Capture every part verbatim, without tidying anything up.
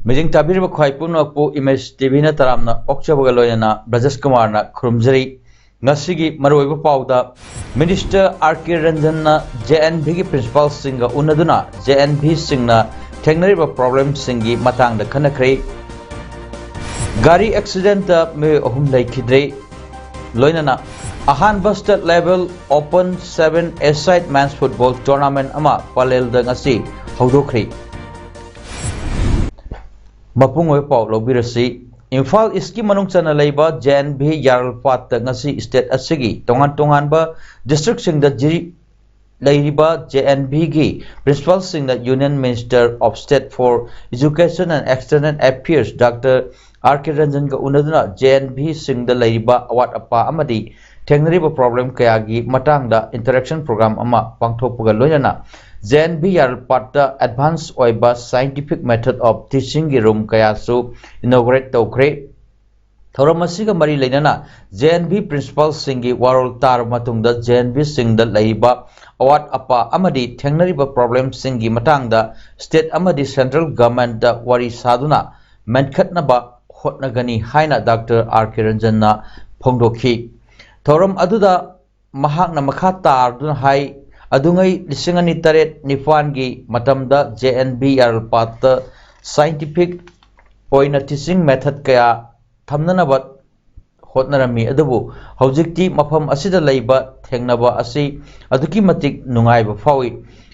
ꯃꯤꯖꯤꯡ ꯇꯥꯕꯤꯔꯤꯕ ꯈ꯭ꯋꯥꯏ ꯄꯨꯝꯅꯃꯛꯄꯨ ꯏꯃꯦꯖ ꯇꯤꯚꯤꯅ ꯇꯔꯥꯝꯅ ꯑꯣꯛꯆꯕꯒ ꯂꯣꯏꯅꯅ ꯕ꯭ꯔꯖꯦꯁ ꯀꯨꯃꯥꯔꯅ ꯈꯨꯔꯨꯝꯖꯔꯤ꯫ ꯉꯁꯤꯒꯤ ꯃꯔꯨꯑꯣꯏꯕ ꯄꯥꯎꯗ, ꯃꯤꯅꯤꯁꯇꯔ ꯑꯥꯔ ꯀꯦ ꯔꯟꯖꯟꯅ ꯖꯦ ꯑꯦꯟ ꯚꯤꯒꯤ ꯄ꯭ꯔꯤꯟꯁꯤꯄꯥꯜꯁꯤꯡꯒ ꯎꯅꯗꯨꯅ ꯖꯦ ꯑꯦꯟ ꯚꯤꯁꯤꯡꯅ ꯊꯦꯡꯅꯔꯤꯕ ꯄ꯭ꯔꯣꯕ꯭ꯂꯦꯝꯁꯤꯡꯒꯤ ꯃꯇꯥꯡꯗ ꯈꯟꯅꯈ꯭ꯔꯦ꯫ ꯒꯥꯔꯤ ꯑꯦꯛꯁꯤꯗꯦꯟꯇ ꯃꯤꯑꯣꯏ ꯑꯍꯨꯝ ꯂꯩꯈꯤꯗ꯭ꯔꯦ꯫ ꯂꯣꯏꯅꯅ ꯑꯍꯥꯟꯕ ꯁ꯭ꯇꯦꯠ ꯂꯦꯚꯦꯜ ꯑꯣꯄꯟ ꯁꯚꯦꯟ ꯑꯦ ꯁꯥꯏꯠ ꯃꯦꯟꯁ ꯐꯨꯠꯕꯣꯜ ꯇꯣꯔꯅꯥꯃꯦꯟ ꯑꯃ ꯄꯂꯦꯜꯗ ꯉꯁꯤ ꯍꯧꯗꯣꯛꯈ꯭ꯔꯦ꯫ ꯃꯄꯨꯡ ꯑꯣꯏꯕ ꯄꯥꯎ ꯂꯧꯕꯤꯔꯁꯤ꯫ ꯏꯝꯐꯥꯜ ꯏꯁꯀꯤ ꯃꯅꯨꯡ ꯆꯟꯅ ꯂꯩꯕ ꯖꯦ ꯑꯦꯟ ꯚꯤ ꯌꯥꯔꯜꯄꯥꯠꯇ ꯉꯁꯤ ꯁ꯭ꯇꯦꯠ ꯑꯁꯤꯒꯤ ꯇꯣꯉꯥꯟ ꯇꯣꯉꯥꯟꯕ ꯗꯤꯁꯇ꯭ꯔꯤꯛꯁꯤꯡꯗ ꯖꯤꯔꯤ-, ꯂꯩꯔꯤꯕ ꯖꯦ ꯑꯦꯟ ꯚꯤꯒꯤ ꯄ꯭ꯔꯤꯟꯁꯤꯄꯥꯜꯁꯤꯡꯅ Union Minister of State for Education and External Affairs doctor R K ꯔꯟꯖꯟꯒ ꯎꯅꯗꯨꯅ ꯖꯦ ꯑꯦꯟ ꯚꯤꯁꯤꯡꯗ ꯂꯩꯔꯤꯕ ꯑꯋꯥꯠ ꯑꯄꯥ ꯑꯃꯗꯤ ꯊꯦꯡꯅꯔꯤꯕ ꯄ꯭ꯔꯣꯕ꯭ꯂꯦꯝ ꯀꯌꯥꯒꯤ ꯃꯇꯥꯡꯗ ꯏꯟꯇꯔꯦꯛꯁꯟ ꯄ꯭ꯔꯣꯒ꯭ꯔꯥꯝ ꯑꯃ ꯄꯥꯡꯊꯣꯛꯄꯒ ꯂꯣꯏꯅꯅ ꯖꯦ ꯑꯦꯟ ꯚꯤ ꯌꯥꯔꯜꯄꯥꯠꯇ ꯑꯦꯗꯚꯥꯟꯁ ꯑꯣꯏꯕ scientific method of teachingꯒꯤ ꯔꯨꯝ ꯀꯌꯥꯁꯨ ꯏꯅꯣꯒ꯭ꯔꯦꯠ ꯇꯧꯈ꯭ꯔꯦ꯫ ꯊꯧꯔꯝ ꯑꯁꯤꯒ ꯃꯔꯤ ꯂꯩꯅꯅ ꯖꯦ ꯑꯦꯟ ꯚꯤ ꯄ꯭ꯔꯤꯟꯁꯤꯄꯥꯜꯁꯤꯡꯒꯤ ꯋꯥꯔꯣꯜ ꯇꯥꯔꯕ ꯃꯇꯨꯡꯗ ꯖꯦ ꯑꯦꯟ ꯚꯤꯁꯤꯡꯗ ꯂꯩꯔꯤꯕ ꯑꯋꯥꯠ ꯑꯄꯥ ꯑꯃꯗꯤ ꯊꯦꯡꯅꯔꯤꯕ ꯄ꯭ꯔꯣꯕ꯭ꯂꯦꯝꯁꯤꯡꯒꯤ ꯃꯇꯥꯡꯗ ꯁ꯭ꯇꯦꯠ ꯑꯃꯗꯤ ꯁꯦꯟꯇ꯭ꯔꯦꯜ ꯒꯚꯔꯟꯃꯦꯟꯠꯇ ꯋꯥꯔꯤ ꯁꯥꯗꯨꯅ ꯃꯦꯟꯈꯠꯅꯕ ꯍꯣꯠꯅꯒꯅꯤ ꯍꯥꯏꯅ ꯗꯥꯛꯇꯔ ꯑꯥꯔ ꯀꯦ ꯔꯟꯖꯟꯅ ꯐꯣꯡꯗꯣꯛꯈꯤ꯫ ꯊꯧꯔꯝ ꯑꯗꯨꯗ ꯃꯍꯥꯛꯅ ꯃꯈꯥ ꯇꯥꯗꯨꯅ ꯍꯥꯏ, ꯑꯗꯨꯉꯩ ꯂꯤꯁꯤꯡ ꯑꯅꯤ ꯇꯔꯦꯠ ꯅꯤꯄꯥꯟꯒꯤ ꯃꯇꯝꯗ ꯖꯦ ꯑꯦꯟ ꯚꯤ ꯌꯥꯔꯜꯄꯥꯠꯇ scientific ꯑꯣꯏꯅ teaching method ꯀꯌꯥ ꯊꯝꯅꯅꯕ ꯍꯣꯠꯅꯔꯝꯃꯤ, ꯑꯗꯨꯕꯨ ꯍꯧꯖꯤꯛꯇꯤ ꯃꯐꯝ ꯑꯁꯤꯗ ꯂꯩꯕ ꯊꯦꯡꯅꯕ ꯑꯁꯤ ꯑꯗꯨꯛꯀꯤ ꯃꯇꯤꯛ ꯅꯨꯡꯉꯥꯏꯕ ꯐꯥꯎꯏ꯫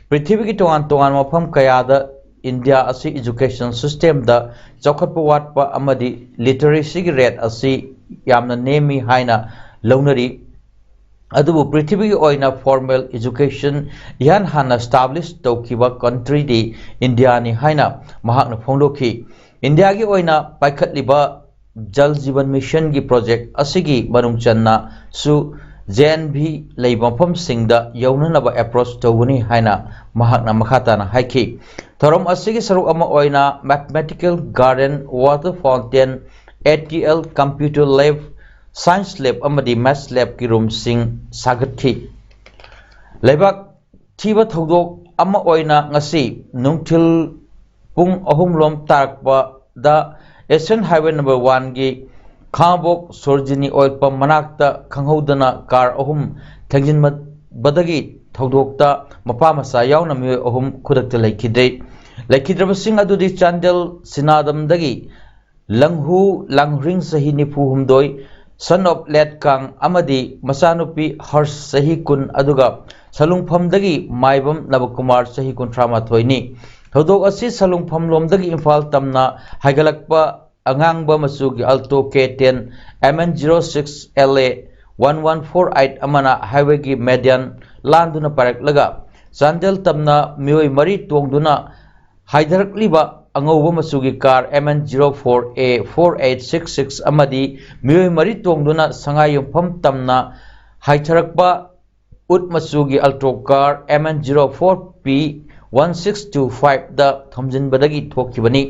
ꯄ꯭ꯔꯤꯊꯤꯕꯤꯒꯤ ꯇꯣꯉꯥꯟ ꯇꯣꯉꯥꯟꯕ ꯃꯐꯝ ꯀꯌꯥꯗ ꯏꯟꯗꯤꯌꯥ ꯑꯁꯤ education systemꯗ ꯆꯥꯎꯈꯠꯄ ꯋꯥꯠꯄ ꯑꯃꯗꯤ literacyꯒꯤ rate ꯑꯁꯤ ꯌꯥꯝꯅ ꯅꯦꯝꯃꯤ ꯍꯥꯏꯅ ꯂꯧꯅꯔꯤ꯫ ꯑꯗꯨꯕꯨ ꯄ꯭ꯔꯤꯊꯤꯕꯤꯒꯤ ꯑꯣꯏꯅ formal education ꯏꯍꯥꯟ ꯍꯥꯟꯅ establish ꯇꯧꯈꯤꯕ countryꯗꯤ ꯏꯟꯗꯤꯌꯥꯅꯤ ꯍꯥꯏꯅ ꯃꯍꯥꯛꯅ ꯐꯣꯡꯗꯣꯛꯈꯤ꯫ ꯏꯟꯗꯤꯌꯥꯒꯤ ꯑꯣꯏꯅ ꯄꯥꯏꯈꯠꯂꯤꯕ Jal Jeevan Missionꯒꯤ project ꯑꯁꯤꯒꯤ ꯃꯅꯨꯡ ꯆꯟꯅꯁꯨ J and V ꯂꯩꯕ ꯃꯐꯝꯁꯤꯡꯗ ꯌꯧꯅꯅꯕ approach ꯇꯧꯒꯅꯤ ꯍꯥꯏꯅ ꯃꯍꯥꯛꯅ ꯃꯈꯥ ꯇꯥꯅ ꯍꯥꯏꯈꯤ꯫ ꯊꯧꯔꯝ ꯑꯁꯤꯒꯤ ꯁꯔꯨꯛ ꯑꯃ ꯑꯣꯏꯅ mathematical garden, water fountain, ATL, computer lab, science lab ꯑꯃꯗꯤ maths labꯀꯤ roomꯁꯤꯡ ꯁꯥꯒꯠꯈꯤ꯫ ꯂꯩꯕꯥꯛ ꯊꯤꯕ ꯊꯧꯗꯣꯛ ꯑꯃ ꯑꯣꯏꯅ ꯉꯁꯤ ꯅꯨꯡꯊꯤꯜ ꯄꯨꯡ ꯑꯍꯨꯝ ꯂꯣꯝ ꯇꯥꯔꯛꯄꯗ Asian Highway number oneꯒꯤ ꯈꯥꯉꯕꯣꯛ ꯁꯣꯔꯣꯖꯤꯅꯤ oil pump ꯃꯅꯥꯛꯇ ꯈꯪꯍꯧꯗꯅ car ꯑꯍꯨꯝ ꯊꯦꯡꯖꯤꯟꯕꯗꯒꯤ ꯊꯧꯗꯣꯛꯇ ꯃꯄꯥ ꯃꯆꯥ ꯌꯥꯎꯅ ꯃꯤꯑꯣꯏ ꯑꯍꯨꯝ ꯈꯨꯗꯛꯇ ꯂꯩꯈꯤꯗ꯭ꯔꯦ꯫ ꯂꯩꯈꯤꯗ꯭ꯔꯕꯁꯤꯡ ꯑꯗꯨꯗꯤ ꯆꯥꯟꯗꯦꯜ ꯁꯤꯅꯥꯗꯝꯗꯒꯤ ꯂꯪꯍꯨ ꯂꯥꯡꯍ꯭ꯔꯤꯡ, ꯆꯍꯤ ꯅꯤꯐꯨ ꯍꯨꯝꯗꯣꯏ, son of late ꯀꯥꯡ ꯑꯃꯗꯤ ꯃꯆꯥꯅꯨꯄꯤ ꯍꯔꯁ, ꯆꯍꯤ ꯀꯨꯟ, ꯑꯗꯨꯒ ꯁꯂꯨꯡꯐꯝꯗꯒꯤ ꯃꯥꯏꯕꯝ ꯅꯕꯀꯨꯃꯥꯔ, ꯆꯍꯤ ꯀꯨꯟꯊ꯭ꯔꯥ ꯃꯥꯊꯣꯏꯅꯤ꯫ ꯊꯧꯗꯣꯛ ꯑꯁꯤ ꯁꯂꯨꯡꯐꯝ ꯂꯣꯝꯗꯒꯤ ꯏꯝꯐꯥꯜ ꯇꯝꯅ ꯍꯥꯏꯒꯠꯂꯛꯄ ꯑꯉꯥꯡꯕ ꯃꯆꯨꯒꯤ Alto K ten MN zero six LA one one four eight ꯑꯃꯅ highwayꯒꯤ median ꯂꯥꯟꯗꯨꯅ ꯄꯥꯏꯔꯛꯂꯒ ꯆꯥꯟꯗꯦꯜ ꯇꯝꯅ ꯃꯤꯑꯣꯏ ꯃꯔꯤ ꯇꯣꯡꯗꯨꯅ ꯍꯥꯏꯊꯔꯛꯂꯤꯕ ꯑꯉꯧꯕ ꯃꯆꯨꯒꯤ car MN zero four A four eight six six ꯑꯃꯗꯤ ꯃꯤꯑꯣꯏ ꯃꯔꯤ ꯇꯣꯡꯗꯨꯅ ꯁꯉꯥꯏ ꯌꯨꯝꯐꯝ ꯇꯝꯅ ꯍꯥꯏꯊꯔꯛꯄ ꯎꯠ ꯃꯆꯨꯒꯤ Alto car MN zero four P one six two fiveꯗ ꯊꯣꯝꯖꯤꯟꯕꯗꯒꯤ ꯊꯣꯛꯈꯤꯕꯅꯤ꯫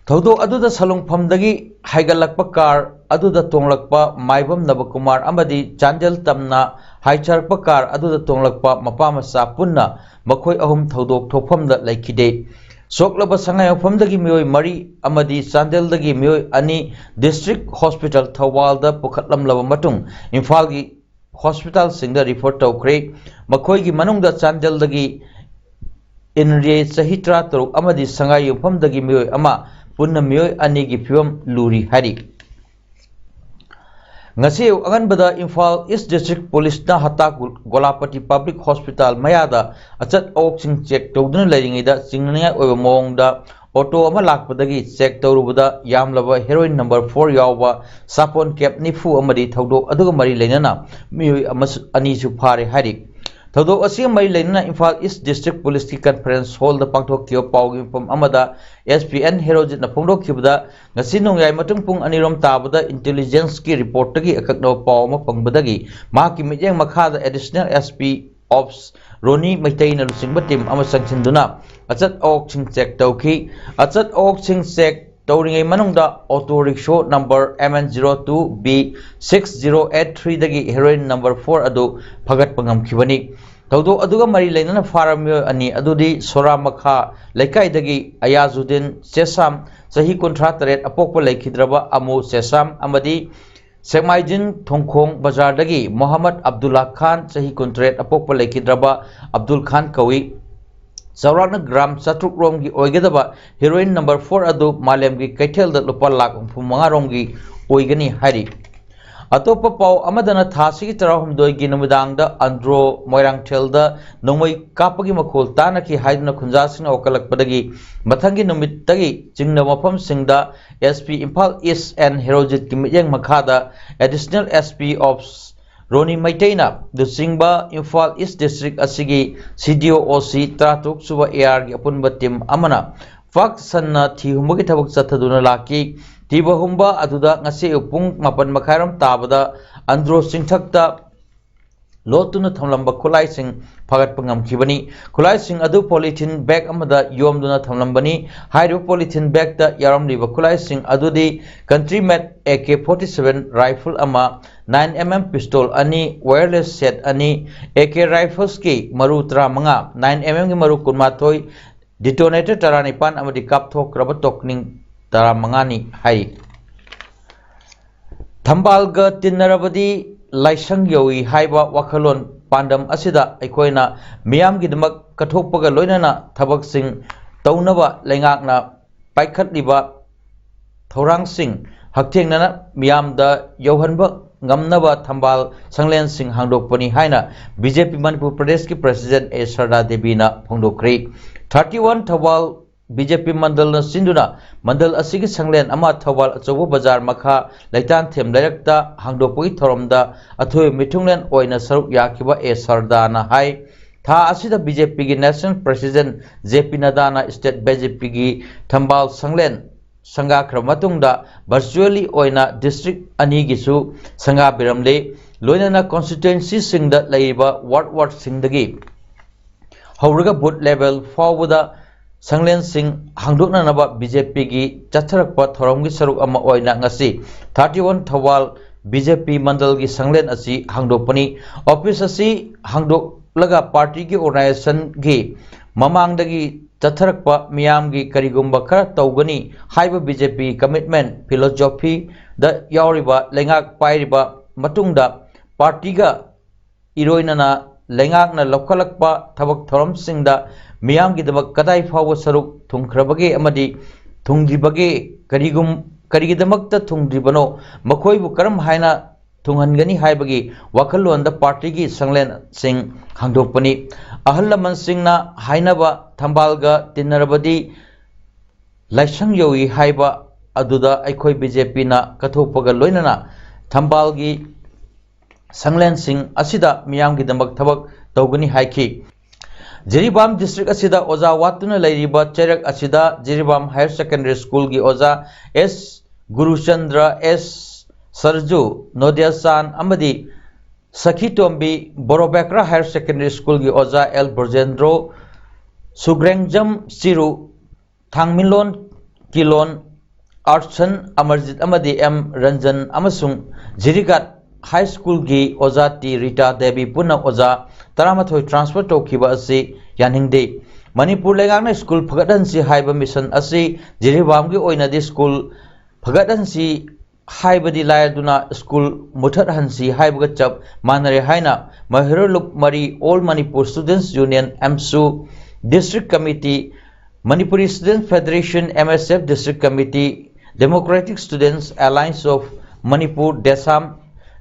ꯊꯧꯗꯣꯛ ꯑꯗꯨꯗ ꯁꯂꯨꯡꯐꯝꯗꯒꯤ ꯍꯥꯏꯒꯠꯂꯛꯄ car ꯑꯗꯨꯗ ꯇꯣꯡꯂꯛꯄ ꯃꯥꯏꯕꯝ ꯅꯕꯀꯨꯃꯥꯔ ꯑꯃꯗꯤ ꯆꯥꯟꯗꯦꯜ ꯇꯝꯅ ꯍꯥꯏꯊꯔꯛꯄ car ꯑꯗꯨꯗ ꯇꯣꯡꯂꯛꯄ ꯃꯄꯥ ꯃꯆꯥ ꯄꯨꯟꯅ ꯃꯈꯣꯏ ꯑꯍꯨꯝ ꯊꯧꯗꯣꯛ ꯊꯣꯛꯐꯝꯗ ꯂꯩꯈꯤꯗꯦ꯫ ꯁꯣꯛꯂꯕ ꯁꯉꯥꯏꯌꯨꯝꯐꯝꯗꯒꯤ ꯃꯤꯑꯣꯏ ꯃꯔꯤ ꯑꯃꯗꯤ ꯆꯥꯟꯗꯦꯜꯗꯒꯤ ꯃꯤꯑꯣꯏ ꯑꯅꯤ district hospital ꯊꯧꯕꯥꯜꯗ ꯄꯨꯈꯠꯂꯝꯂꯕ ꯃꯇꯨꯡ ꯏꯝꯐꯥꯜꯒꯤ hospitalꯁꯤꯡꯗ refer ꯇꯧꯈ꯭ꯔꯦ꯫ ꯃꯈꯣꯏꯒꯤ ꯃꯅꯨꯡꯗ ꯆꯥꯟꯗꯦꯜꯗꯒꯤ ꯏꯟꯔꯦ, ꯆꯍꯤ ꯇꯔꯥꯇꯔꯨꯛ, ꯑꯃꯗꯤ ꯁꯉꯥꯏ ꯌꯨꯝꯐꯝꯗꯒꯤ ꯃꯤꯑꯣꯏ ꯑꯃ, ꯄꯨꯟꯅ ꯃꯤꯑꯣꯏ ꯑꯅꯤꯒꯤ ꯐꯤꯕꯝ ꯂꯨꯔꯤ ꯍꯥꯏꯔꯤ꯫ ꯉꯁꯤ ꯑꯌꯨꯛ ꯑꯉꯟꯕꯗ ꯏꯝꯐꯥꯜ East District Policeꯅ ꯍꯇꯥ ꯒꯣꯂꯥꯄꯇꯤ Public Hospital ꯃꯌꯥꯗ ꯑꯆꯠ ꯑꯋꯣꯛꯁꯤꯡ check ꯇꯧꯗꯨꯅ ꯂꯩꯔꯤꯉꯩꯗ ꯆꯤꯡꯅꯅꯤꯡꯉꯥꯏ ꯑꯣꯏꯕ ꯃꯑꯣꯡꯗ ꯑꯣꯇꯣ ꯑꯃ ꯂꯥꯛꯄꯗꯒꯤ ꯆꯦꯛ ꯇꯧꯔꯨꯕꯗ ꯌꯥꯝꯂꯕ ꯍꯦꯔꯣꯏꯟ ꯅꯝꯕꯔ ꯐꯣꯔ ꯌꯥꯎꯕ ꯁꯥꯄꯣꯟ ꯀꯦꯞ ꯅꯤꯐꯨ ꯑꯃꯗꯤ ꯊꯧꯗꯣꯛ ꯑꯗꯨꯒ ꯃꯔꯤ ꯂꯩꯅꯅ ꯃꯤꯑꯣꯏ ꯑꯃꯁꯨ, ꯑꯅꯤꯁꯨ ꯐꯥꯔꯦ ꯍꯥꯏꯔꯤ꯫ ꯊꯧꯗꯣꯛ ꯑꯁꯤꯒ ꯃꯔꯤ ꯂꯩꯅꯅ ꯏꯝꯐꯥꯜ ꯏꯁ ꯗꯤꯁꯇ꯭ꯔꯤꯛ ꯄꯨꯂꯤꯁꯀꯤ ꯀꯟꯐꯔꯦꯟꯁ ꯍꯣꯜꯗ ꯄꯥꯡꯊꯣꯛꯈꯤꯕ ꯄꯥꯎꯒꯤ ꯃꯤꯐꯝ ꯑꯃꯗ ꯑꯦꯁ ꯄꯤ ꯑꯦꯟ ꯍꯦꯔꯣꯖꯤꯠꯅ ꯐꯣꯡꯗꯣꯛꯈꯤꯕꯗ, ꯉꯁꯤ ꯅꯣꯡꯌꯥꯏ ꯃꯇꯨꯡ ꯄꯨꯡ ꯑꯅꯤꯔꯣꯝ ꯇꯥꯕꯗ ꯏꯟꯇꯦꯂꯤꯖꯦꯟꯁꯀꯤ ꯔꯤꯄꯣꯔꯠꯇꯒꯤ ꯑꯀꯛꯅꯕ ꯄꯥꯎ ꯑꯃ ꯐꯪꯕꯗꯒꯤ ꯃꯍꯥꯛꯀꯤ ꯃꯤꯠꯌꯦꯡ ꯃꯈꯥꯗ ꯑꯦꯗꯤꯁꯅꯦꯜ ꯑꯦꯁ ꯄꯤ ꯑꯣꯞꯁ ꯔꯣꯅꯤ ꯃꯩꯇꯩꯅ ꯂꯨꯆꯤꯡꯕ ꯇꯤꯝ ꯑꯃ ꯆꯪꯁꯤꯟꯗꯨꯅ ꯑꯆꯠ ꯑꯋꯣꯛꯁꯤꯡ ꯆꯦꯛ ꯇꯧꯈꯤ꯫ ꯑꯆꯠ ꯑꯋꯣꯛꯁꯤꯡ ꯆꯦꯛ ꯇꯧꯔꯤꯉꯩ ꯃꯅꯨꯡꯗ auto rickshaw number M N zero two B six zero eight ꯊ꯭ꯔꯤꯗꯒꯤ ꯍꯦꯔꯣꯏꯟ ꯅꯝꯕꯔ ꯐꯣꯔ ꯑꯗꯨ ꯐꯒꯠꯄ ꯉꯝꯈꯤꯕꯅꯤ꯫ ꯊꯧꯗꯣꯛ ꯑꯗꯨꯒ ꯃꯔꯤ ꯂꯩꯅꯅ ꯐꯥꯔꯕ ꯃꯤꯑꯣꯏ ꯑꯅꯤ ꯑꯗꯨꯗꯤ ꯁꯣꯔꯥ ꯃꯈꯥ ꯂꯩꯀꯥꯏꯗꯒꯤ ꯑꯌꯥꯖꯨꯗꯤꯟ ꯆꯦꯁꯥꯝ, ꯆꯍꯤ ꯀꯨꯟꯊ꯭ꯔꯥ ꯇꯔꯦꯠ, ꯑꯄꯣꯛꯄ ꯂꯩꯈꯤꯗ꯭ꯔꯕ ꯑꯃꯨ ꯆꯦꯁꯥꯝ ꯑꯃꯗꯤ ꯁꯦꯛꯃꯥꯏꯖꯤꯟ ꯊꯣꯡꯈꯣꯡ ꯕꯖꯥꯔꯗꯒꯤ ꯃꯣꯍꯝꯃꯗ ꯑꯕꯗꯨꯜꯂꯥ ꯈꯥꯟ, ꯆꯍꯤ ꯀꯨꯟꯇꯔꯦꯠ, ꯑꯄꯣꯛꯄ ꯂꯩꯈꯤꯗ꯭ꯔꯕ ꯑꯕꯗꯨꯜ ꯈꯥꯟ ꯀꯧꯏ꯫ ꯆꯥꯎꯔꯥꯛꯅ ꯒ꯭ꯔꯥꯝ ꯆꯥꯇ꯭ꯔꯨꯛ ꯔꯣꯝꯒꯤ ꯑꯣꯏꯒꯗꯕ ꯍꯦꯔꯣꯏꯟ ꯅꯝꯕꯔ ꯐꯣꯔ ꯑꯗꯨ ꯃꯥꯂꯦꯝꯒꯤ ꯀꯩꯊꯦꯜꯗ ꯂꯨꯄꯥ ꯂꯥꯈ ꯍꯨꯝꯐꯨ ꯃꯉꯥ ꯔꯣꯝꯒꯤ ꯑꯣꯏꯒꯅꯤ ꯍꯥꯏꯔꯤ꯫ ꯑꯇꯣꯞꯄ ꯄꯥꯎ ꯑꯃꯗꯅ ꯊꯥꯁꯤꯒꯤ ꯇꯔꯥꯍꯨꯝꯗꯣꯏꯒꯤ ꯅꯨꯃꯤꯗꯥꯡꯗ ꯑꯟꯗ꯭ꯔꯣ ꯃꯣꯏꯔꯥꯡꯊꯦꯜꯗ ꯅꯣꯡꯃꯩ ꯀꯥꯞꯄꯒꯤ ꯃꯈꯣꯜ ꯇꯥꯅꯈꯤ ꯍꯥꯏꯗꯨꯅ ꯈꯨꯟꯖꯥꯁꯤꯡꯅ ꯋꯥꯀꯠꯂꯛꯄꯗꯒꯤ ꯃꯊꯪꯒꯤ ꯅꯨꯃꯤꯠꯇꯒꯤ ꯆꯤꯡꯅꯕ ꯃꯐꯝꯁꯤꯡꯗ S P Imphal is and ꯍꯦꯔꯣꯖꯤꯠꯀꯤ ꯃꯤꯠꯌꯦꯡ ꯃꯈꯥꯗ ꯑꯦꯗꯤꯁꯅꯦꯜ ꯑꯦꯁ ꯄꯤ ꯑꯣꯐ ꯔꯣꯅꯤ ꯃꯩꯇꯩꯅ ꯂꯨꯆꯤꯡꯕ ꯏꯝꯐꯥꯜ ꯏꯁ ꯗꯤꯁꯇ꯭ꯔꯤꯛ ꯑꯁꯤꯒꯤ ꯁꯤ ꯗꯤ ꯑꯣ ꯑꯣ ꯁꯤ ꯇꯔꯥꯇꯔꯨꯛ ꯁꯨꯕ ꯑꯦ ꯑꯥꯔꯒꯤ ꯑꯄꯨꯟꯕ ꯇꯤꯝ ꯑꯃꯅ ꯄꯥꯛ ꯁꯟꯅ ꯊꯤ ꯍꯨꯝꯕꯒꯤ ꯊꯕꯛ ꯆꯠꯊꯗꯨꯅ ꯂꯥꯛꯈꯤ꯫ ꯊꯤꯕ ꯍꯨꯝꯕ ꯑꯗꯨꯗ ꯉꯁꯤ ꯑꯌꯨꯛ ꯄꯨꯡ ꯃꯥꯄꯟ ꯃꯈꯥꯏꯔꯣꯝ ꯇꯥꯕꯗ ꯑꯟꯗ꯭ꯔꯣ ꯆꯤꯡꯊꯛꯇ ꯂꯣꯠꯇꯨꯅ ꯊꯝꯂꯝꯕ ꯈꯨꯠꯂꯥꯏꯁꯤꯡ ꯐꯒꯠꯄ ꯉꯝꯈꯤꯕꯅꯤ꯫ ꯈꯨꯠꯂꯥꯏꯁꯤꯡ ꯑꯗꯨ ꯄꯣꯂꯤꯊꯤꯟ ꯕꯦꯒ ꯑꯃꯗ ꯌꯣꯝꯗꯨꯅ ꯊꯝꯂꯝꯕꯅꯤ꯫ ꯍꯥꯏꯔꯤꯕ ꯄꯣꯂꯤꯊꯤꯟ ꯕꯦꯒꯇ ꯌꯥꯎꯔꯝꯂꯤꯕ ꯈꯨꯠꯂꯥꯏꯁꯤꯡ ꯑꯗꯨꯗꯤ country made A K forty seven rifle ꯑꯃ, ꯅꯥꯏꯟ ꯑꯦꯝ ꯑꯦꯝ ꯄꯤꯁꯇꯣꯜ ꯑꯅꯤ, ꯋꯥꯌꯔꯂꯦꯁ ꯁꯦꯠ ꯑꯅꯤ, ꯑꯦ ꯀꯦ ꯔꯥꯏꯐꯜꯁꯀꯤ ꯃꯔꯨ ꯇꯔꯥꯃꯉꯥ, ꯅꯥꯏꯟ ꯑꯦꯝ ꯑꯦꯝꯒꯤ ꯃꯔꯨ ꯀꯨꯟꯃꯥꯊꯣꯏ, ꯗꯤꯇꯣꯅꯦꯇꯔ ꯇꯔꯥꯅꯤꯄꯥꯟ ꯑꯃꯗꯤ ꯀꯥꯞꯊꯣꯛꯈ꯭ꯔꯕ ꯇꯣꯛꯅꯤꯡ ꯇꯔꯥꯃꯉꯥꯅꯤ ꯍꯥꯏꯔꯤ꯫ ꯊꯝꯕꯥꯜꯒ ꯇꯤꯟꯅꯔꯕꯗꯤ ꯂꯥꯏꯁꯪ ꯌꯧꯏ ꯍꯥꯏꯕ ꯋꯥꯈꯜꯂꯣꯟ ꯄꯥꯟꯗꯝ ꯑꯁꯤꯗ ꯑꯩꯈꯣꯏꯅ ꯃꯤꯌꯥꯝꯒꯤꯗꯃꯛ ꯀꯠꯊꯣꯛꯄꯒ ꯂꯣꯏꯅꯅ ꯊꯕꯛꯁꯤꯡ ꯇꯧꯅꯕ ꯂꯩꯉꯥꯛꯅ ꯄꯥꯏꯈꯠꯂꯤꯕ ꯊꯧꯔꯥꯡꯁꯤꯡ ꯍꯛꯊꯦꯡꯅꯅ ꯃꯤꯌꯥꯝꯗ ꯌꯧꯍꯟꯕ ꯉꯝꯅꯕ ꯊꯝꯕꯥꯜ ꯁꯪꯂꯦꯟꯁꯤꯡ ꯍꯥꯡꯗꯣꯛꯄꯅꯤ ꯍꯥꯏꯅ ꯕꯤ ꯖꯦ ꯄꯤ ꯃꯅꯤꯄꯨꯔ ꯄ꯭ꯔꯗꯦꯁꯀꯤ ꯄ꯭ꯔꯁꯤꯗꯦꯟ ꯑꯦ ꯁꯔꯗꯥ ꯗꯦꯕꯤꯅ ꯐꯣꯡꯗꯣꯛꯈ꯭ꯔꯦ꯫ Thirty one Thoubal B J P ꯃꯟꯗꯜꯅ ꯁꯤꯟꯗꯨꯅ ꯃꯟꯗꯜ ꯑꯁꯤꯒꯤ ꯁꯪꯂꯦꯟ ꯑꯃ ꯊꯧꯕꯥꯜ ꯑꯆꯧꯕ ꯕꯖꯥꯔ ꯃꯈꯥ ꯂꯩꯇꯥꯟꯊꯦꯝ ꯂꯩꯔꯛꯇ ꯍꯥꯡꯗꯣꯛꯄꯒꯤ ꯊꯧꯔꯝꯗ ꯑꯊꯣꯏꯕ ꯃꯤꯊꯨꯡꯂꯦꯟ ꯑꯣꯏꯅ ꯁꯔꯨꯛ ꯌꯥꯈꯤꯕ ꯑꯦ ꯁꯔꯗꯥꯅ ꯍꯥꯏ, ꯊꯥ ꯑꯁꯤꯗ ꯕꯤ ꯖꯦ ꯄꯤꯒꯤ National President ꯖꯦ ꯄꯤ ꯅꯗꯥꯅ State ꯕꯤ ꯖꯦ ꯄꯤꯒꯤ ꯊꯝꯕꯥꯜ ꯁꯪꯂꯦꯟ ꯁꯪꯒꯥꯈ꯭ꯔꯕ ꯃꯇꯨꯡꯗ virtually ꯑꯣꯏꯅ district ꯑꯅꯤꯒꯤꯁꯨ ꯁꯪꯒꯥꯕꯤꯔꯝꯂꯤ꯫ ꯂꯣꯏꯅꯅ constituencyꯁꯤꯡꯗ ꯂꯩꯔꯤꯕ ward wardꯁꯤꯡꯗꯒꯤ ꯍꯧꯔꯒ booth level ꯐꯥꯎꯕꯗ ꯁꯪꯂꯦꯟꯁꯤꯡ ꯍꯥꯡꯗꯣꯛꯅꯅꯕ ꯕꯤ ꯖꯦ ꯄꯤꯒꯤ ꯆꯠꯊꯔꯛꯄ ꯊꯧꯔꯝꯒꯤ ꯁꯔꯨꯛ ꯑꯃ ꯑꯣꯏꯅ ꯉꯁꯤ thirty one Thoubal B J P ꯃꯟꯗꯜꯒꯤ ꯁꯪꯂꯦꯟ ꯑꯁꯤ ꯍꯥꯡꯗꯣꯛꯄꯅꯤ꯫ Office ꯑꯁꯤ ꯍꯥꯡꯗꯣꯛꯂꯒ partyꯒꯤ organizationꯒꯤ ꯃꯃꯥꯡꯗꯒꯤ ꯆꯠꯊꯔꯛꯄ ꯃꯤꯌꯥꯝꯒꯤ ꯀꯔꯤꯒꯨꯝꯕ ꯈꯔ ꯇꯧꯒꯅꯤ ꯍꯥꯏꯕ ꯕꯤ ꯖꯦ ꯄꯤ commitment philosophyꯗ ꯌꯥꯎꯔꯤꯕ ꯂꯩꯉꯥꯛ ꯄꯥꯏꯔꯤꯕ ꯃꯇꯨꯡꯗ partyꯒ ꯏꯔꯣꯏꯅꯅ ꯂꯩꯉꯥꯛꯅ ꯂꯧꯈꯠꯂꯛꯄ ꯊꯕꯛ ꯊꯧꯔꯝꯁꯤꯡꯗ ꯃꯤꯌꯥꯝꯒꯤꯗꯃꯛ ꯀꯗꯥꯏ ꯐꯥꯎꯕ ꯁꯔꯨꯛ ꯊꯨꯡꯈ꯭ꯔꯕꯒꯦ ꯑꯃꯗꯤ ꯊꯨꯡꯗ꯭ꯔꯤꯕꯒꯦ, ꯀꯔꯤꯒꯨꯝ-, ꯀꯔꯤꯒꯤꯗꯃꯛꯇ ꯊꯨꯡꯗ꯭ꯔꯤꯕꯅꯣ, ꯃꯈꯣꯏꯕꯨ ꯀꯔꯝ ꯍꯥꯏꯅ ꯊꯨꯡꯍꯟꯒꯅꯤ ꯍꯥꯏꯕꯒꯤ ꯋꯥꯈꯜꯂꯣꯟꯗ partyꯒꯤ ꯁꯪꯂꯦꯟꯁꯤꯡ ꯍꯥꯡꯗꯣꯛꯄꯅꯤ꯫ ꯑꯍꯜ ꯂꯃꯟꯁꯤꯡꯅ ꯍꯥꯏꯅꯕ ꯊꯝꯕꯥꯜꯒ ꯇꯤꯟꯅꯔꯕꯗꯤ ꯂꯥꯏꯁꯪ ꯌꯧꯏ ꯍꯥꯏꯕ ꯑꯗꯨꯗ ꯑꯩꯈꯣꯏ ꯕꯤ ꯖꯦ ꯄꯤꯅ ꯀꯠꯊꯣꯛꯄꯒ ꯂꯣꯏꯅꯅ ꯊꯝꯕꯥꯜꯒꯤ ꯁꯪꯂꯦꯟꯁꯤꯡ ꯑꯁꯤꯗ ꯃꯤꯌꯥꯝꯒꯤꯗꯃꯛ ꯊꯕꯛ ꯇꯧꯒꯅꯤ ꯍꯥꯏꯈꯤ꯫ ꯖꯤꯔꯤꯕꯥꯝ district ꯑꯁꯤꯗ ꯑꯣꯖꯥ ꯋꯥꯠꯇꯨꯅ ꯂꯩꯔꯤꯕ ꯆꯩꯔꯛ ꯑꯁꯤꯗ ꯖꯤꯔꯤꯕꯥꯝ Higher Secondary Schoolꯒꯤ ꯑꯣꯖꯥ ꯑꯦꯁ ꯒꯨꯔꯨꯆꯟꯗ꯭ꯔ, ꯑꯦꯁ ꯁꯔꯖꯨ, ꯅꯣꯗꯤꯌꯥ ꯆꯥꯟ ꯑꯃꯗꯤ ꯁꯈꯤꯇꯣꯝꯕꯤ, ꯕꯣꯔꯣꯕꯦꯀ꯭ꯔꯥ Higher Secondary Schoolꯒꯤ ꯑꯣꯖꯥ ꯑꯦꯜ ꯕ꯭ꯔꯖꯦꯟꯗ꯭ꯔꯣ, ꯁꯨꯒ꯭ꯔꯦꯡꯖꯝ ꯆꯤꯔꯨ, ꯊꯥꯡꯃꯤꯂꯣꯟ ꯀꯤꯂꯣꯟ, ꯑꯥꯔꯠꯁꯟ ꯑꯃꯔꯖꯤꯠ ꯑꯃꯗꯤ ꯑꯦꯝ ꯔꯟꯖꯟ ꯑꯃꯁꯨꯡ ꯖꯤꯔꯤꯒꯥꯠ High Schoolꯒꯤ ꯑꯣꯖꯥ ꯇꯤ ꯔꯤꯇꯥ ꯗꯦꯕꯤ ꯄꯨꯟꯅ ꯑꯣꯖꯥ ꯇꯔꯥꯃꯥꯊꯣꯏ transfer ꯇꯧꯈꯤꯕ ꯑꯁꯤ ꯌꯥꯅꯤꯡꯗꯦ꯫ ꯃꯅꯤꯄꯨꯔ ꯂꯩꯉꯥꯛꯅ school ꯐꯒꯠꯍꯟꯁꯤ ꯍꯥꯏꯕ mission ꯑꯁꯤ ꯖꯤꯔꯤꯕꯥꯝꯒꯤ ꯑꯣꯏꯅꯗꯤ school ꯐꯒꯠꯍꯟꯁꯤ ꯍꯥꯏꯕꯗꯤ ꯂꯥꯏꯔꯗꯨꯅ school ꯃꯨꯊꯠꯍꯟꯁꯤ ꯍꯥꯏꯕꯒ ꯆꯞ ꯃꯥꯟꯅꯔꯦ ꯍꯥꯏꯅ ꯃꯍꯦꯔꯣ ꯂꯨꯞ ꯃꯔꯤ All Manipur Students Union, ꯑꯦꯝꯁꯨ, District Committee, Manipuri Students Federation, M S F District Committee, Democratic Students Alliance of Manipur, DESAM,